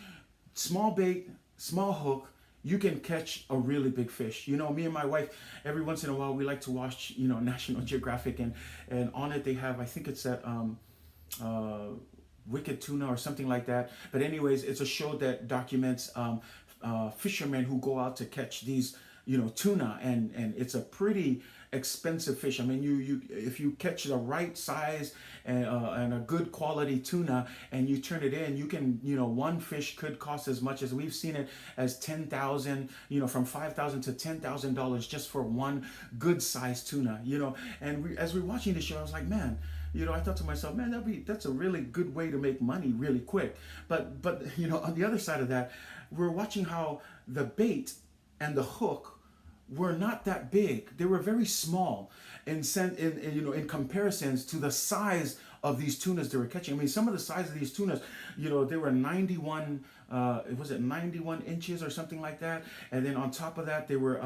D: small bait, small hook, you can catch a really big fish. You know, me and my wife, every once in a while, we like to watch, you know, National Geographic, and on it they have, I think it's that Wicked Tuna or something like that. But anyways, it's a show that documents fishermen who go out to catch these, you know, tuna, and it's a pretty expensive fish. I mean, you if you catch the right size and a good quality tuna and you turn it in, you can, you know, one fish could cost as much as, we've seen it as $10,000, you know, from $5,000 to $10,000 just for one good sized tuna, you know. And as we're watching the show, I was like, man, you know, I thought to myself, man, that's a really good way to make money really quick. But you know, on the other side of that, we're watching how the bait and the hook were not that big. They were very small in you know, in comparisons to the size of these tunas they were catching. I mean, some of the size of these tunas, you know, they were 91, was it 91 inches or something like that? And then on top of that, they were,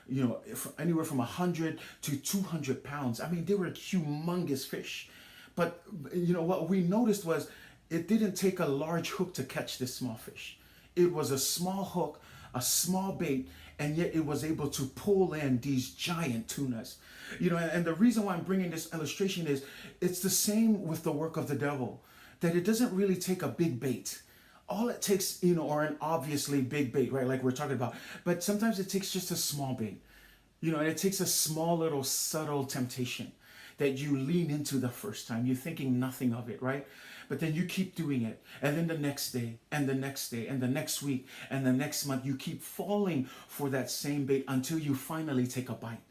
D: you know, anywhere from 100 to 200 pounds. I mean, they were humongous fish. But, you know, what we noticed was it didn't take a large hook to catch this small fish. It was a small hook, a small bait, and yet it was able to pull in these giant tunas. You know, and the reason why I'm bringing this illustration is it's the same with the work of the devil, that it doesn't really take a big bait. All it takes, you know, or an obviously big bait, right, like we're talking about, but sometimes it takes just a small bait, you know, and it takes a small little subtle temptation that you lean into the first time. You're thinking nothing of it, right? But then you keep doing it. And then the next day, and the next day, and the next week, and the next month, you keep falling for that same bait until you finally take a bite.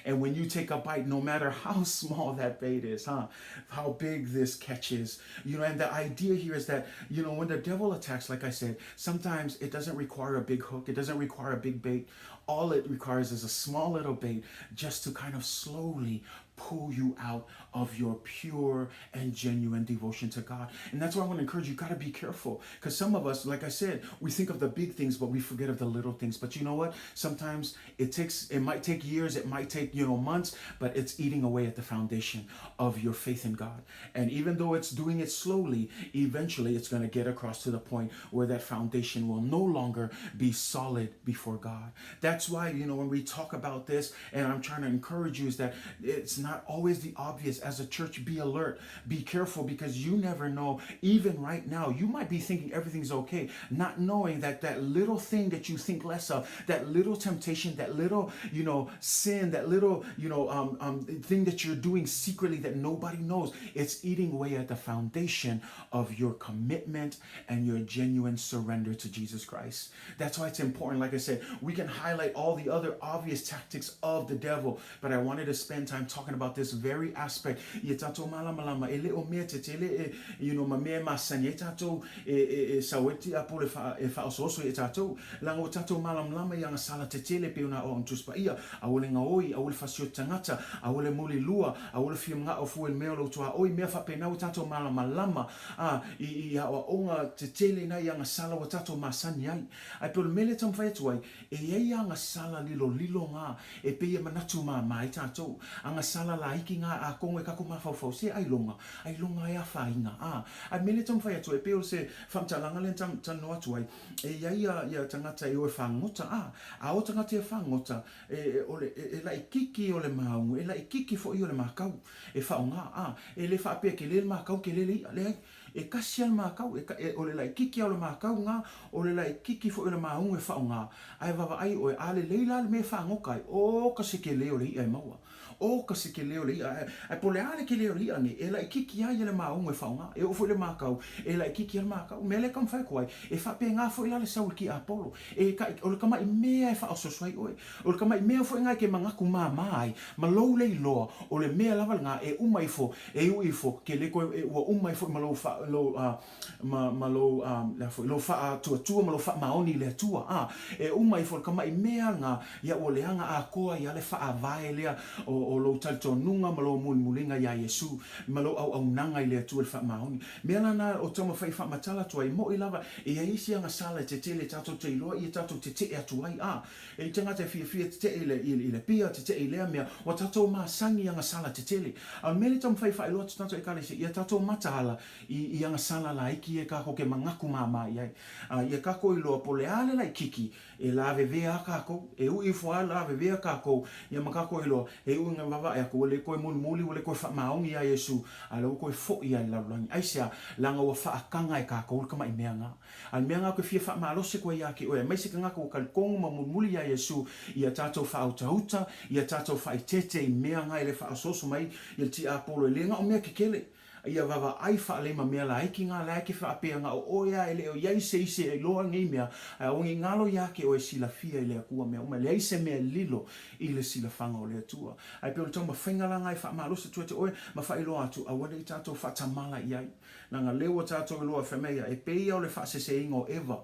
D: And when you take a bite, no matter how small that bait is, huh? How big this catch is, you know, and the idea here is that, you know, when the devil attacks, like I said, sometimes it doesn't require a big hook. It doesn't require a big bait. All it requires is a small little bait just to kind of slowly pull you out of your pure and genuine devotion to God. And that's why I want to encourage you, you got to be careful, because some of us, like I said, we think of the big things, but we forget of the little things. But you know what? Sometimes it might take years, it might take, you know, months, but it's eating away at the foundation of your faith in God. And even though it's doing it slowly, eventually it's going to get across to the point where that foundation will no longer be solid before God. That's why, you know, when we talk about this, and I'm trying to encourage you, is that it's not always the obvious. As a church, be alert, be careful, because you never know. Even right now, you might be thinking everything's okay, not knowing that that little thing that you think less of, that little temptation, that little, you know, sin, that little, you know, thing that you're doing secretly that nobody knows, it's eating away at the foundation of your commitment and your genuine surrender to Jesus Christ. That's why it's important. Like I said, we can highlight all the other obvious tactics of the devil, but I wanted to spend time talking talking about this very aspect. Ia tātou mālamalama, e le o mea tetele e, you know, ma mea e masani ai tātou e, e, e sau ai tiapolo e, wha, e whaosoaso i tātou. Langa o tātou mālamalama i agasala tetele pe ona o ang Tusi Paia, aua le gaoi, aua le fasioti tagata, aua le mulilua, aua le fia maga'o fua i le mea o lou tuaoi, mea faapena ua tatou malamalama a i i aoaoga tetele na i agasala ua tatou masani ai. Ae pei o le mea lea e taumafai atu ai, e i ai agasala lilolilo ga e pei e manatu māmā ai tatou. Agasala laiki ga akogo e kako mafaufau se ailoga, ailoga e afaina a. Ae le mea lea e taumafai atu ai, e pei o se faamatalaga lea na talanoa atu ai, E i ai ia tagata e o e fagota, a, a o tagata ia fagota, e, o le, e, e laʻikiki o le maunu, e laʻikiki foʻi o le makau, e faʻogā, a, e le faapea kele le makau, kele le iʻa, leai, e kasi a le makau, e, e, o le laʻikiki a o le makau gā, o le laʻikiki foʻi o le maunu e faʻogā, ae vaavaai ʻoe, a lelei la le mea e fagoka ai, o ka se kele o le iʻa e maua. ʻO ka se kele o le iʻa, ae po o le a le kele o le iʻa nei, e laʻikiki ai ia le maunu e faʻogā. E oʻo foʻi le makau, e laʻikiki ai le makau. Mea lea e taumafai aku ai, e faapēnā foʻi la le sau i le kiʻapolo. E ka, o le kamaʻi mea e faaosoaso ai ʻoe. O le kamaʻi mea foʻi gā e ke manaku māmā ai, ma lou lei loa, o le mea lava lena e uma ifo, e uʻi ifo, ke le koe, e ua uma ai foʻi ma lou fa, lou, a, ma, ma lou, a, le a foʻi, lou faatuatua ma lou faamaoni i le Atua, a, e uma ifo le kamaʻi mea lena, ia ua leaga atoa ia le faavae lea o, o lou talitonuga ma lou mulimuliga iā Iesū, ma lou auaunaga i le Atua i le faamaoni. Mea lana o taumafai e faamatala atu ai, moʻi lava, e i ai isi agasala e tetele tatou te iloa ia tatou teteʻe atu ai, a, e i tagata e fiafia teteʻe i le, i, i le pia, teteʻe i lea mea, ua tatou masani i agasala tetele. A o le mea lea e taumafai e faailoa atu tatou Ekalesia, ia tatou mataala i, i agasala laiki ia e kākou ke manaku māmā i ai. A ia kākou iloa po o le a le laʻikiki e lavevea a kākou, e uʻi ifo a lavevea kākou, ia ma kākou iloa, he uʻiga vavaʻe aku, ua le koe mulimuli, ua le koe faamaoni iā Iesū, a lea ua koe foʻi ia i le lalolagi. Aisea? Leaga ua faakaga e kākou le kamaʻi mea gā. A le mea gā koe fia faamalosi koe iā ke oe, aemaise kagaka ua kalikonu ma mulimuli iā Iesū, ia tātou faautauta, ia tātou faaitete i mea gā e le faaosoaso mai i le tiapolo e le gao mea kekele. Ia vavaai faalei ma mea laiki ngā lae ke faapea ngā o oe a e le o iai se isi e iloa nei mea, ae aua nei ngalo iā ke oe silafia i le Akua mea uma, e leai se mea e lilo i le silafaga o le Atua. Ae pei o le taumafaiga la ngā e faamalosi atu ai te oe ma faailoa atu, aua nei tātou faatamala i ai. Leaga lea ua tātou iloa e whai mai ia, e pei ia o le faaseseina o Eva,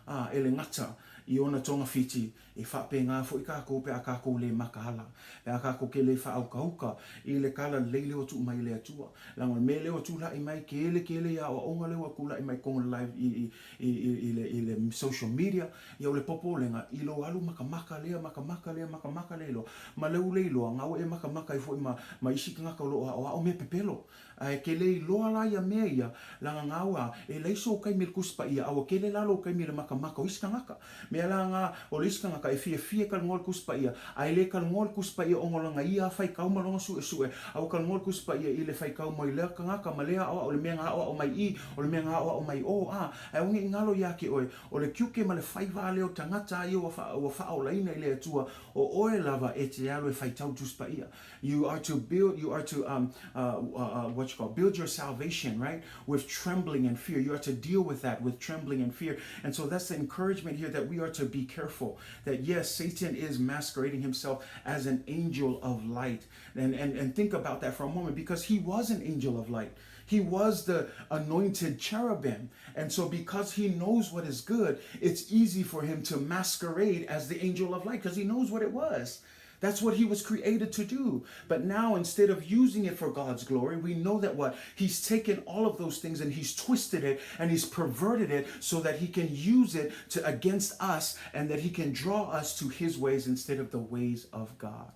D: ā, e le gata i ona togafiti, E faapēnā foʻi kākou pe a kākou lē makaala, pe a kākou ke lē faaukauka i le kala lelei lea ua tuu mai e le Atua. Leaga o le mea lea ua tulaʻi mai kele kele i aoaoga lea ua kulaʻi mai koga live i, i, i, i, i, le, i le social media, ia o le popolega i lou alu makamaka lea, makamaka lea, makamaka lea iloa, ma lou le iloa, ga ua e makamaka ai foʻi ma, ma isi tagata o loo aoao mea pepelo. Ae ke le iloa la ia mea ia, laga gau a, e leai sou kaimi i le Tusi Paia, a ua kele la lou kaimi i le makamaka o isi tagata. Mea la ga, o le isi tagata e fiafia e kalogoa le Tusi Paia, a e le kalogoa le Tusi Paia ona o lana ia faitau ma lona suesue, a ua kalogoa le Tusi Paia i le faitau mai lea tagata ma lea aoao, o le mea na aoao mai i, o le mea na aoao mai o, a, ae aua ne i galo ia te oe, o le tiute ma le faiva lea o tagata ia ua wha, ua faaolaina i le Atua, o oe lava e te alu e faitau Tusi Paia. You are to build, you are to, um, uh, uh, uh, what you call, build your salvation, right? With trembling and fear. You are to deal with that with trembling and fear. And so that's the encouragement here that we are to be careful. That yes, Satan is masquerading himself as an angel of light. And, and, and think about that for a moment because he was an angel of light. He was the anointed cherubim. And so, because he knows what is good, it's easy for him to masquerade as the angel of light because he knows what it was. That's what he was created to do. But now, instead of using it for God's glory, we know that what? He's taken all of those things and he's twisted it and he's perverted it so that he can use it to against us and that he can draw us to his ways instead of the ways of God.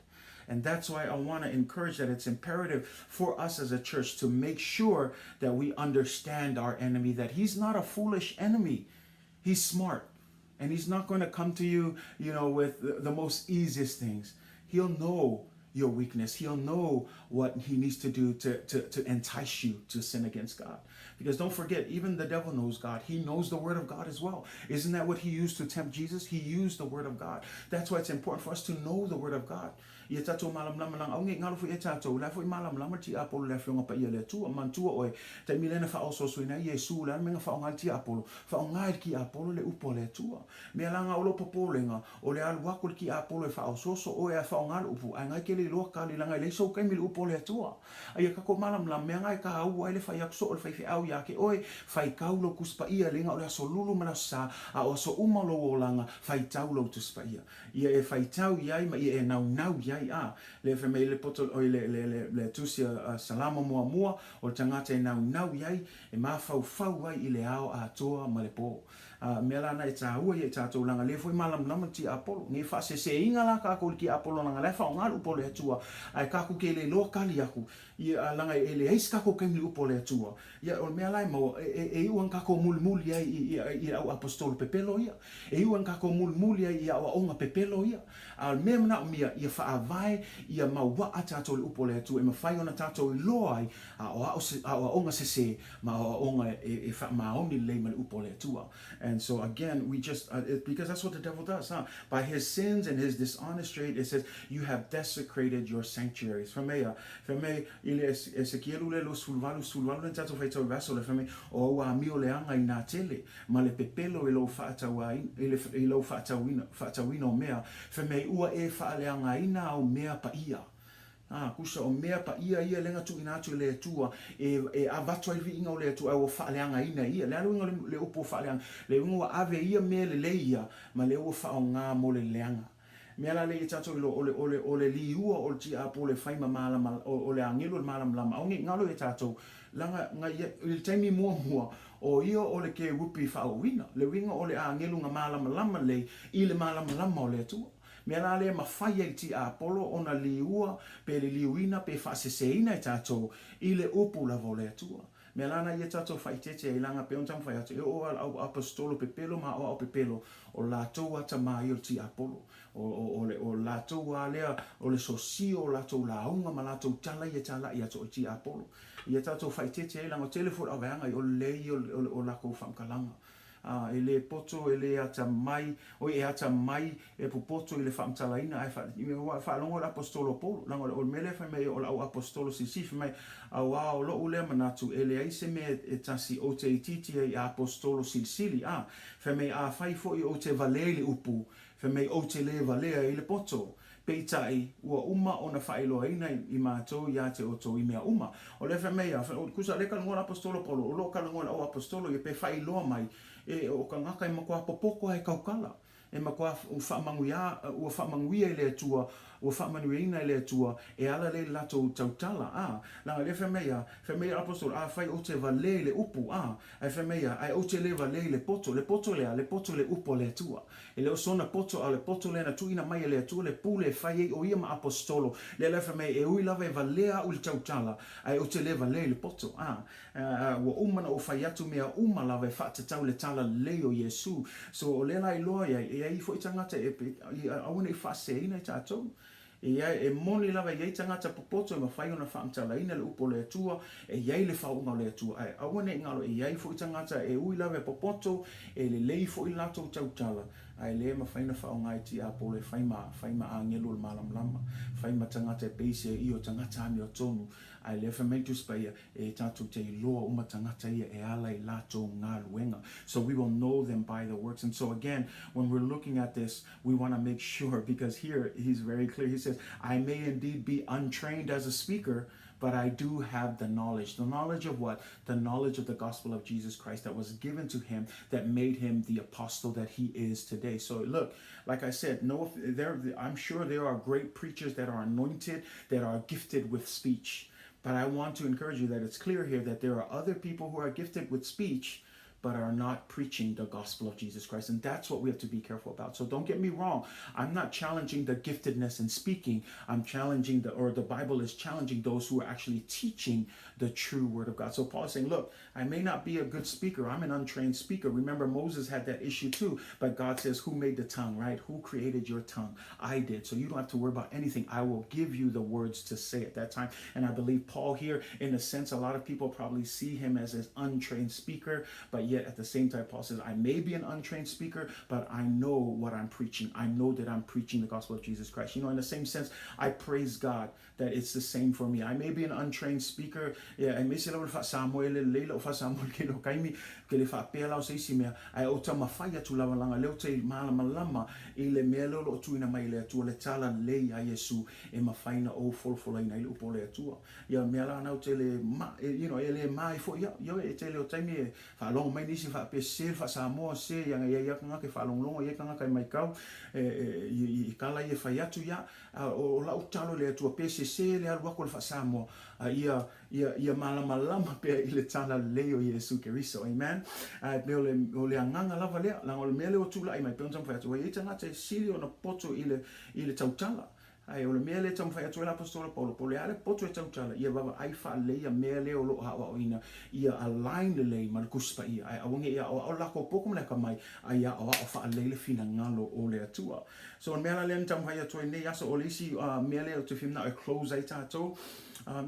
D: And that's why I want to encourage that it's imperative for us as a church to make sure that we understand our enemy, that he's not a foolish enemy. He's smart. And he's not going to come to you, you know, with the, the most easiest things. He'll know your weakness. He'll know what he needs to do to, to, to entice you to sin against God. Because don't forget, even the devil knows God. He knows the word of God as well. Isn't that what he used to tempt Jesus? He used the word of God. That's why it's important for us to know the word of God. Ia tatou malamalama laga aua nei galo foi ia tatou, la foi malamalama le tiapolo i le Afioga Paia a le Atua. Manatua oe, taimi lea na faaosoasoina ai Iesu, o le a le mea na faaaoga ai le tiapolo? Faaaoga e le tiapolo le upu a le Atua. Mea laga o lou popolega, o le alu aku le tiapolo e faaosoaso oe ae faaaoga le upu, ae gai ke le iloa kali leaga e leai sou taimi i le upu o le Atua. A ia tatou malamalama, mea na e taua ai le fai atu soo e le faifeau ia te oe, faitau lou Tusi Paia, e le na o le Aso Lulu ma le Aso Sa, a o aso uma o lou olaga, faitau lou Tusi Paia. Ia e faitau i ai ma ia e naunau i ai. A, lea fai mai le poto, oi le, le, le, le Tusi a, a Salamo muamua, o le tagata e naunau i ai, e mafaufau ai i le ao atoa ma le po. A mea la na e taua ia i tatou leaga lea foi malamalama le tiapolo. Nei faaseseina la tatou i le tiapolo leaga la e faaaoga le upu o le Atua ae tatou te le iloa tali atu ia leaga e leai se tatou taimi i le upu o le Atua. Ia o le mea la e maua e e iu lava ina tatou mulimuli ai i i i au aposetolo pepelo ia. E iu lava ina tatou mulimuli ai i aoaoga pepelo ia. A o le mea e manaomia ia faavae ia mauaa tatou i le upu o le Atua e mafai ona tatou iloa ai aoaoga sese ma aoaoga e faamaoni lelei ma le upu o le Atua. And so again, we just, it, because that's what the devil does, huh? By his sins and his dishonest trade, it says, you have desecrated your sanctuaries. Fai mai, fai mai, i le Esekielu le 28, 18 le tatou faitau i le aso le, fai mai, o au amio leaga i nā tele, ma le pepelo i lou faatauaina, i le, i lou faatauina, faatauina o mea, fai mai, ua e faaleagaina au mea paia. Ā, kusa, o mea paia ia lea na tuuina atu e le Atua e, e avatu ai le viiga o le Atua, ae ua faaleagaina e ia. Le a le uiga o le, le upu o faaleaga? Le uiga ua ave ia mea lelei ia, ma lea ua faaaoga mo le leaga. Mea la lea ia tatou iloa, o le, o le, o le liua o le tiapolo e fai ma malama, o, o le agelu o le malamalama, aua ne i galo ia tatou, leaga na ia, i le taimi muamua, o ia o le kerupi faaouina, le uiga o le agelu na malamalama lelei i le malamalama o le Atua. Mea la lea e mafai ai le tiapolo ona liua pe le liuina pe faaseseina e tatou i le upu lava o le Atua. Mea la na ia tatou faaeteete ai leaga pei ona taumafai atu e oo lava au aposetolo pepelo ma aoao pepelo o latou lava tama ia o le tiapolo. O, o, o, le, o latou lava lea o le sosia o latou lauga ma latou tala ia talai atu o le tiapolo. Ia tatou faaeteete ai leaga o tele foi o le auvaeaga i o le lelei ia o, o, o latou faamatalaga. Ā, e lē poto, e lē atamai, oi, e atamai, e popoto i le faamatalaina, ae faa, ua faalogo le Aposetolo o Paulo, leaga o le mea lea fai mai o lau Aposetolo silisili, fai mai, auā o lo'u lea manatu, e leai se mea e tasi ou te itiiti ai i Aposetolo silisili, ā, fai mai, afai foi ou te valea i le upu, fai mai, ou te lē valea i le poto. Peitai, ua uma ona faailoaina i matou iā te outou i mea uma. O lea fai mai ia, kusa lea talanoa le Aposetolo Paulo, o lo o talanoa le au Aposetolo ia pe faailoa mai, e o tagata e matua popoto a e tautala, e matua faamanuia, ua faamanuia e le Atua, ua faamanuiaina e le Atua, e ala lea i le latou tautala, a. Leaga lea fai mai ia, fai mai le Aposetolo, afai ou te valea i le upu, a, ae fai mai ia, ae ou te le valea i le poto, le poto le a? Le poto le upu a le Atua. E le o sona poto, a o le poto lea na tuuina mai e le Atua le pule e fai ai o ia ma Aposetolo. Lea la e fai mai, E ui lava e valea au i le tautala, ae ou te le valea i le poto. A, a, ua uma ona ou fai atu mea uma lava e faatatau i le tala lelei o Iesu. So, o lea la e iloa ai, e i ai foi tagata e, e, aua ne i faaseseina i tatou. E i ai, e moni lava e i ai tagata popoto e mafai ona faamatalaina le upu o le Atua, e i ai le faauuga o le Atua, ae aua ne i galo e i ai foi tagata e ui lava e popoto, e lelei foi le latou tautala, ae le mafai ona faaaoga e tiapolo e fai ma, fai ma agelu o le malamalama, fai ma tagata e pei se i o tagata amiotonu, ae lea fai mai le Tusi Paia, E tatou te iloa uma tagata ia e ala i latou galuega. So we will know them by the works. And so again, when we're looking at this, we want to make sure, because here he's very clear. He says, I may indeed be untrained as a speaker, but I do have the knowledge. The knowledge of what? The knowledge of the gospel of Jesus Christ that was given to him that made him the apostle that he is today. So look, like I said, no, there, I'm sure there are great preachers that are anointed, that are gifted with speech. But I want to encourage you that it's clear here that there are other people who are gifted with speech but are not preaching the gospel of Jesus Christ. And that's what we have to be careful about. So don't get me wrong. I'm not challenging the giftedness in speaking. I'm challenging the, or the Bible is challenging those who are actually teaching the true word of God. So Paul is saying, look, I may not be a good speaker. I'm an untrained speaker. Remember, Moses had that issue too. But God says, who made the tongue, right? Who created your tongue? I did. So you don't have to worry about anything. I will give you the words to say at that time. And I believe Paul here, in a sense, a lot of people probably see him as an untrained speaker. But yet at the same time, Paul says, I may be an untrained speaker, but I know what I'm preaching. I know that I'm preaching the gospel of Jesus Christ. You know, in the same sense, I praise God that it's the same for me. I may be an untrained speaker, ia, aemaise lava le faa-Samoa e lelei lau faa-Samoa i le tele o taimi, ou te le faapea la o se isi mea, ae ou te taumafai atu lava leaga o lea ou te malamalama i le mea lea o lo o tuuina mai e le Atua, le talalelei a Iesu e mafai ona ou folafolaina ai le upu o le Atua. Ia, mea la na ou te le ma, you know, e le ma ai foi au. Ioe, e tele o taimi e faalogo mai nisi faapea sese le faa-Samoa, sese, ia, e i ai lava tagata e faalogologo, e i ai tagata e maitau e, e, i, i tala ia e fai atu, ia, a o, o lau tatalo i le Atua, pe sese le alu aku o le faa-Samoa, a ia, ia, ia malamalama pea i le talalelei o Iesu Keriso. Amen. Ae pei o le, o le agaga lava lea, leaga o le mea lea ua tulai mai, pei ona taumafai atu, ua i ai tagata e sili ona poto i le, i le tautala. Ae o le mea lea e taumafai atu ai le Aposetolo Paulo, po o le a le poto e tautala, ia vaavaai faalelei ia mea lea o lo o aoaoina, ia align lelei ma le Tusi Paia, ae aua ne i aoao le latou poto ma le atamai, a ia aoao faalelei le finagalo o le Atua. So o le mea la lea na taumafai atu ai nei aso, o le isi mea lea ou te fia manao e close ai tatou,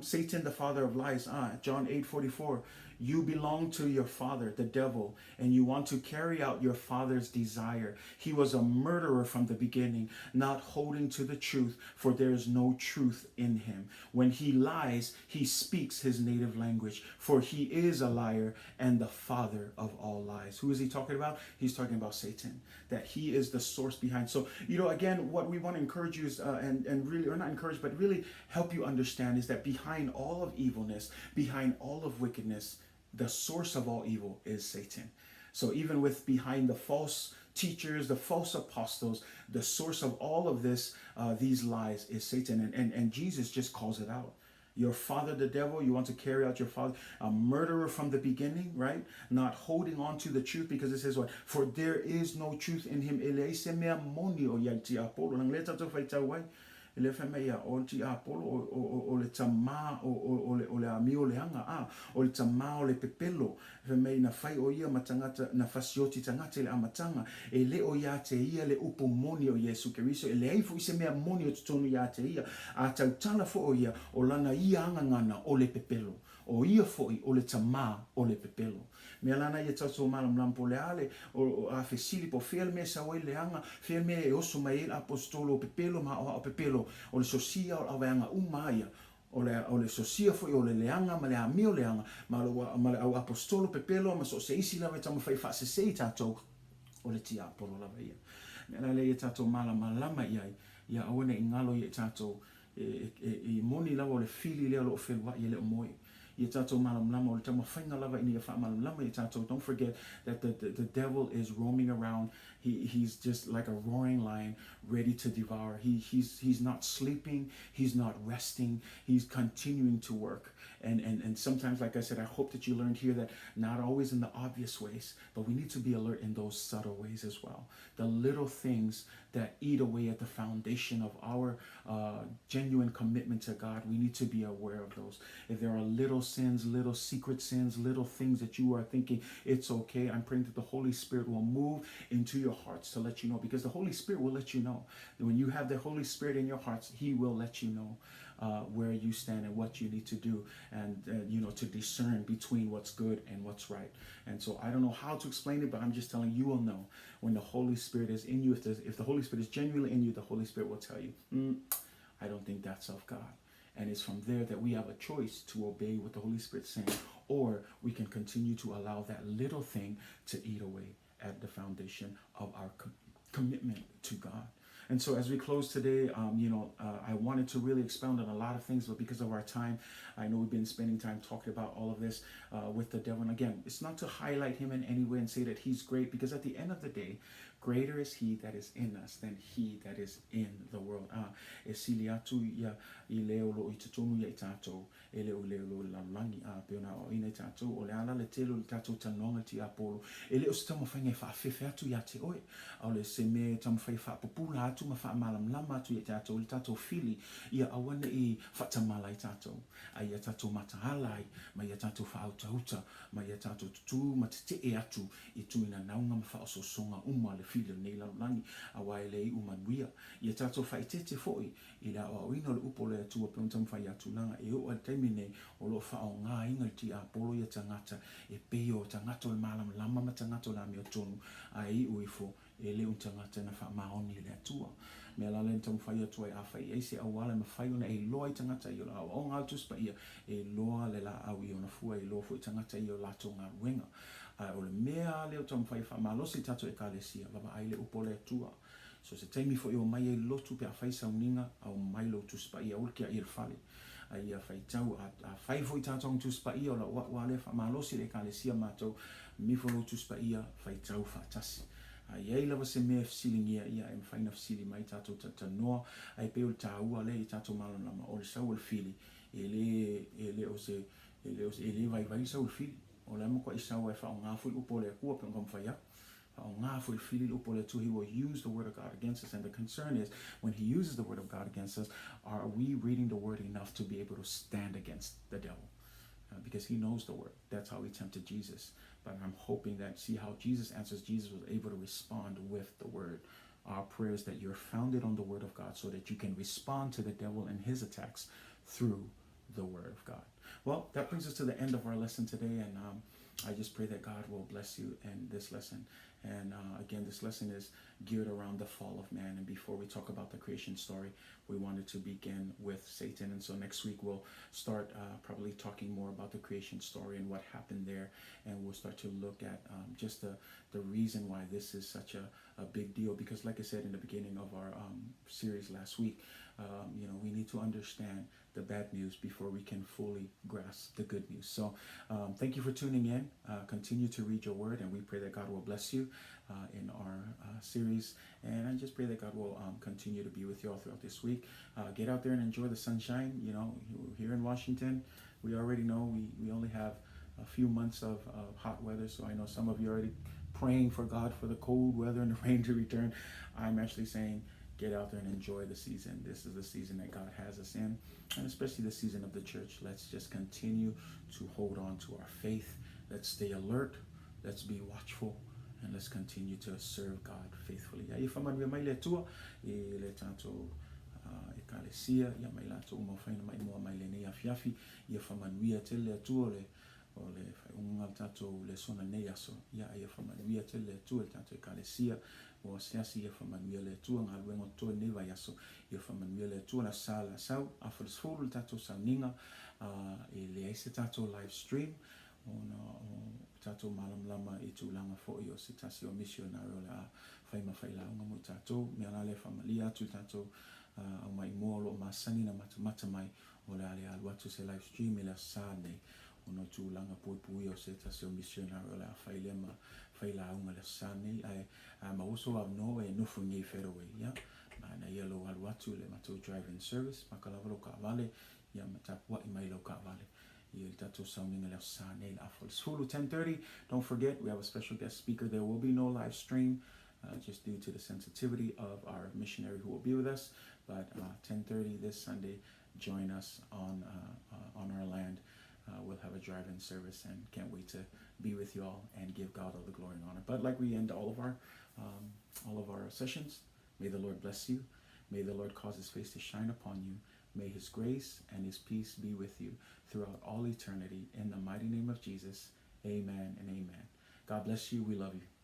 D: Satan the father of lies, John 8:44, You belong to your father, the devil, and you want to carry out your father's desire. He was a murderer from the beginning, not holding to the truth, for there is no truth in him. When he lies, he speaks his native language, for he is a liar and the father of all lies. Who is he talking about? He's talking about Satan, that he is the source behind. So, you know, again, what we want to encourage you is, and, and really, or not encourage, but really help you understand is that behind all of evilness, behind all of wickedness, the source of all evil is Satan. So even with behind the false teachers, the false apostles, the source of all of this, these lies is Satan. And, and, and Jesus just calls it out. Your father, the devil, you want to carry out your father, a murderer from the beginning, right? Not holding on to the truth because it says what? For there is no truth in him. E leai se mea moni o ia i tiapolo. Nang le tatou faitau ai. E le fai mai ia, o le tiapolo, o, o, o, o le tamā, o, o, o, le, o le amio leaga, a, o le tamā o le pepelo. Fai mai na fai o ia ma tagata, na fasioti tagata i le amataga, e le o ia te ia le upu moni o Iesu Keriso, e leai foi se mea moni o totonu ia te ia, a tautala foi o ia, o lana ia agagana o le pepelo, o ia foi o le tamā o le pepelo. Mea lana ia tatou malamalama po o le a le, o, o, a fesili po o fea le mea e sau ai le leaga, fea le mea e oso mai ai le aposetolo o pepelo ma aoao pepelo, o le sosia o le auvaeaga uma a ia, O le, o le sosia foi o le leaga ma le amio leaga, ma le, ma le au aposetolo pepelo ma so o se isi lava e taumafai e faasese i tatou, o le tiapolo lava ia. Mea la lea ia tatou malamalama i ai, ia aua ne i galo ia i tatou, e, e, e, e moni lava o le fili lea o lo o feluai e le o moe. Ia tatou malamalama, o le taumafaiga lava ina ia faamalamalama ia tatou, don't forget that the, the, the devil is roaming around He, he's just like a roaring lion ready to devour. He, he's, he's not sleeping. He's not resting. He's continuing to work. And, and, and sometimes, like I said, I hope that you learned here that not always in the obvious ways, but we need to be alert in those subtle ways as well. The little things that eat away at the foundation of our genuine commitment to God, we need to be aware of those. If there are little sins, little secret sins, little things that you are thinking it's okay, I'm praying that the Holy Spirit will move into your hearts to let you know because the Holy Spirit will let you know. When you have the Holy Spirit in your hearts, He will let you know. Uh, where you stand and what you need to do and uh, you know to discern between what's good and what's right and so i don't know how to explain it but i'm just telling you will know when the holy spirit is in you if, if the holy spirit is genuinely in you the holy spirit will tell you mm, i don't think that's of god and it's from there that we have a choice to obey what the Holy Spirit's saying, or we can continue to allow that little thing to eat away at the foundation of our com- commitment to God. And so, as we close today, um, you know, I wanted to really expound on a lot of things, but because of our time, I know we've been spending time talking about all of this with the devil. And again, it's not to highlight him in any way and say that he's great, because at the end of the day, greater is he that is in us than he that is in the world. Ah, e sili atu ia i le o lo o i totonu ia i tatou, e le o le o lo o i le lalolagi. Ah, pei ona aoaoina i tatou, o le a la le tele o le tatou talanoaga i tiapolo, e le o se taumafaiga e faafefe atu ia te oe, a o le se mea e taumafai e faapupula atu ma faamalamalama atu ia i tatou i le tatou fili, ia aua ne i faatamala ai tatou, a ia tatou mataala ai, ma ia tatou faautauta, ma ia tatou tutū ma tetee atu i tuinanauga ma faaosoosoga uma le fili o lenei lalolagi, aua e le iu manuia. Ia tatou faaeteete foi i le aoaoina o le upu o le Atua pei ona taumafai atu, leaga e oo lava i le taimi lenei o lo o faaaogaina le tiapolo ia tagata e pei o tagata o le malamalama ma tagata o le amiotonu, ae iu ifo e le o ni tagata na faamaoni i le Atua. Mea la lea na taumafai atu ai, afai e i ai se auala e mafai ona e iloa ai tagata ia o le aoaoga a le Tusi Paia, e iloa le laau i ona fua, e iloa foi tagata ia i o latou galuega. Ae o le mea lava lea o taumafai e faamalosi i tatou Ekalesia, vaavaai le upu a le Atua. So se taimi foi e omai ai lotu pe a fai sauniga, aumai lou Tusi Paia, aua le tiai i le fale. A ia faitau, a fai foi tatou Tusi Paia, o lau au lava lea faamalosi i le Ekalesia matou, mifo lou Tusi Paia, faitau faatasi. A i ai lava se mea e fesiligia, ia e mafai ona fesili mai tatou talatalanoa, ae pei o le taua lea i tatou malamalama, o le sau o le fili, e le, e le o se, e le o se, e le vaivai le sau o le fili. O la e matuai sau lava e faaaoga foi le upu a le Atua pei ona taumafai atu. Faaaoga foi le fili le upu a le Atua, he will use the word of God against us. And the concern is, when he uses the word of God against us, are we reading the word enough to be able to stand against the devil? Because he knows the word. That's how he tempted Jesus. But I'm hoping that, see how Jesus answers, Jesus was able to respond with the word. Our prayer is that you're founded on the word of God so that you can respond to the devil and his attacks through the word of God. Well, that brings us to the end of our lesson today, and I just pray that God will bless you in this lesson. And again, this lesson is geared around the fall of man. And before we talk about the creation story, we wanted to begin with Satan. And so next week we'll start probably talking more about the creation story and what happened there. And we'll start to look at just the reason why this is such a big deal. Because like I said in the beginning of our series last week, we need to understand the bad news before we can fully grasp the good news. So thank you for tuning in. Continue to read your word, and we pray that God will bless you in our series. And I just pray that God will continue to be with you all throughout this week. Get out there and enjoy the sunshine. Here in Washington, we already know we only have a few months of hot weather. So I know some of you are already praying for God for the cold weather and the rain to return. I'm actually saying, get out there and enjoy the season. This is the season that God has us in, and especially the season of the church. Let's just continue to hold on to our faith. Let's stay alert. Let's be watchful. And let's continue to serve God faithfully. Ia faamanuia mai le Atua i le tatou ekalesia, ia mai latou uma faina mai mua mai lenei afiafi, ia faamanuia tele le Atua o le faaiuga o le tatou lesona nei aso. Ia ia faamanuia tele le Atua i le tatou ekalesia, o asiasi ia faamanuia le Atua, galuega o totoe lenei vaiaso, ia faamanuia le Atua le aso Sa le asau, afa le 10 le tatou sauniga, e leai se tatou live stream, ona o tatou malamalama i tulaga foi o se tasi o missionary o le a fai ma failauga mo i tatou. Mea la lea faamalia atu i tatou au maimoa o loo masani na matamata mai o le a le alu atu se live stream i le aso Sa nei, ona o tulaga puipuia o se tasi o missionary o le a fai lea ma failauga le aso Sa nei. Ae maua sou avanoa e nofo i nei Federal ia na ia lou alu atu le matou drive-in service, maka lava lou kaavale ia ma tapuai mai lou kaavale i le tatou sauniga le aso Sa nei le afa o le 10, 10:30. Don't forget, we have a special guest speaker. There will be no live stream, just due to the sensitivity of our missionary who will be with us. But 10:30 this Sunday, join us on our land. We'll have a drive-in service, and can't wait to be with you all and give God all the glory and honor. But like we end all of our sessions, may the Lord bless you. May the Lord cause his face to shine upon you. May his grace and his peace be with you throughout all eternity. In the mighty name of Jesus, amen and amen. God bless you. We love you.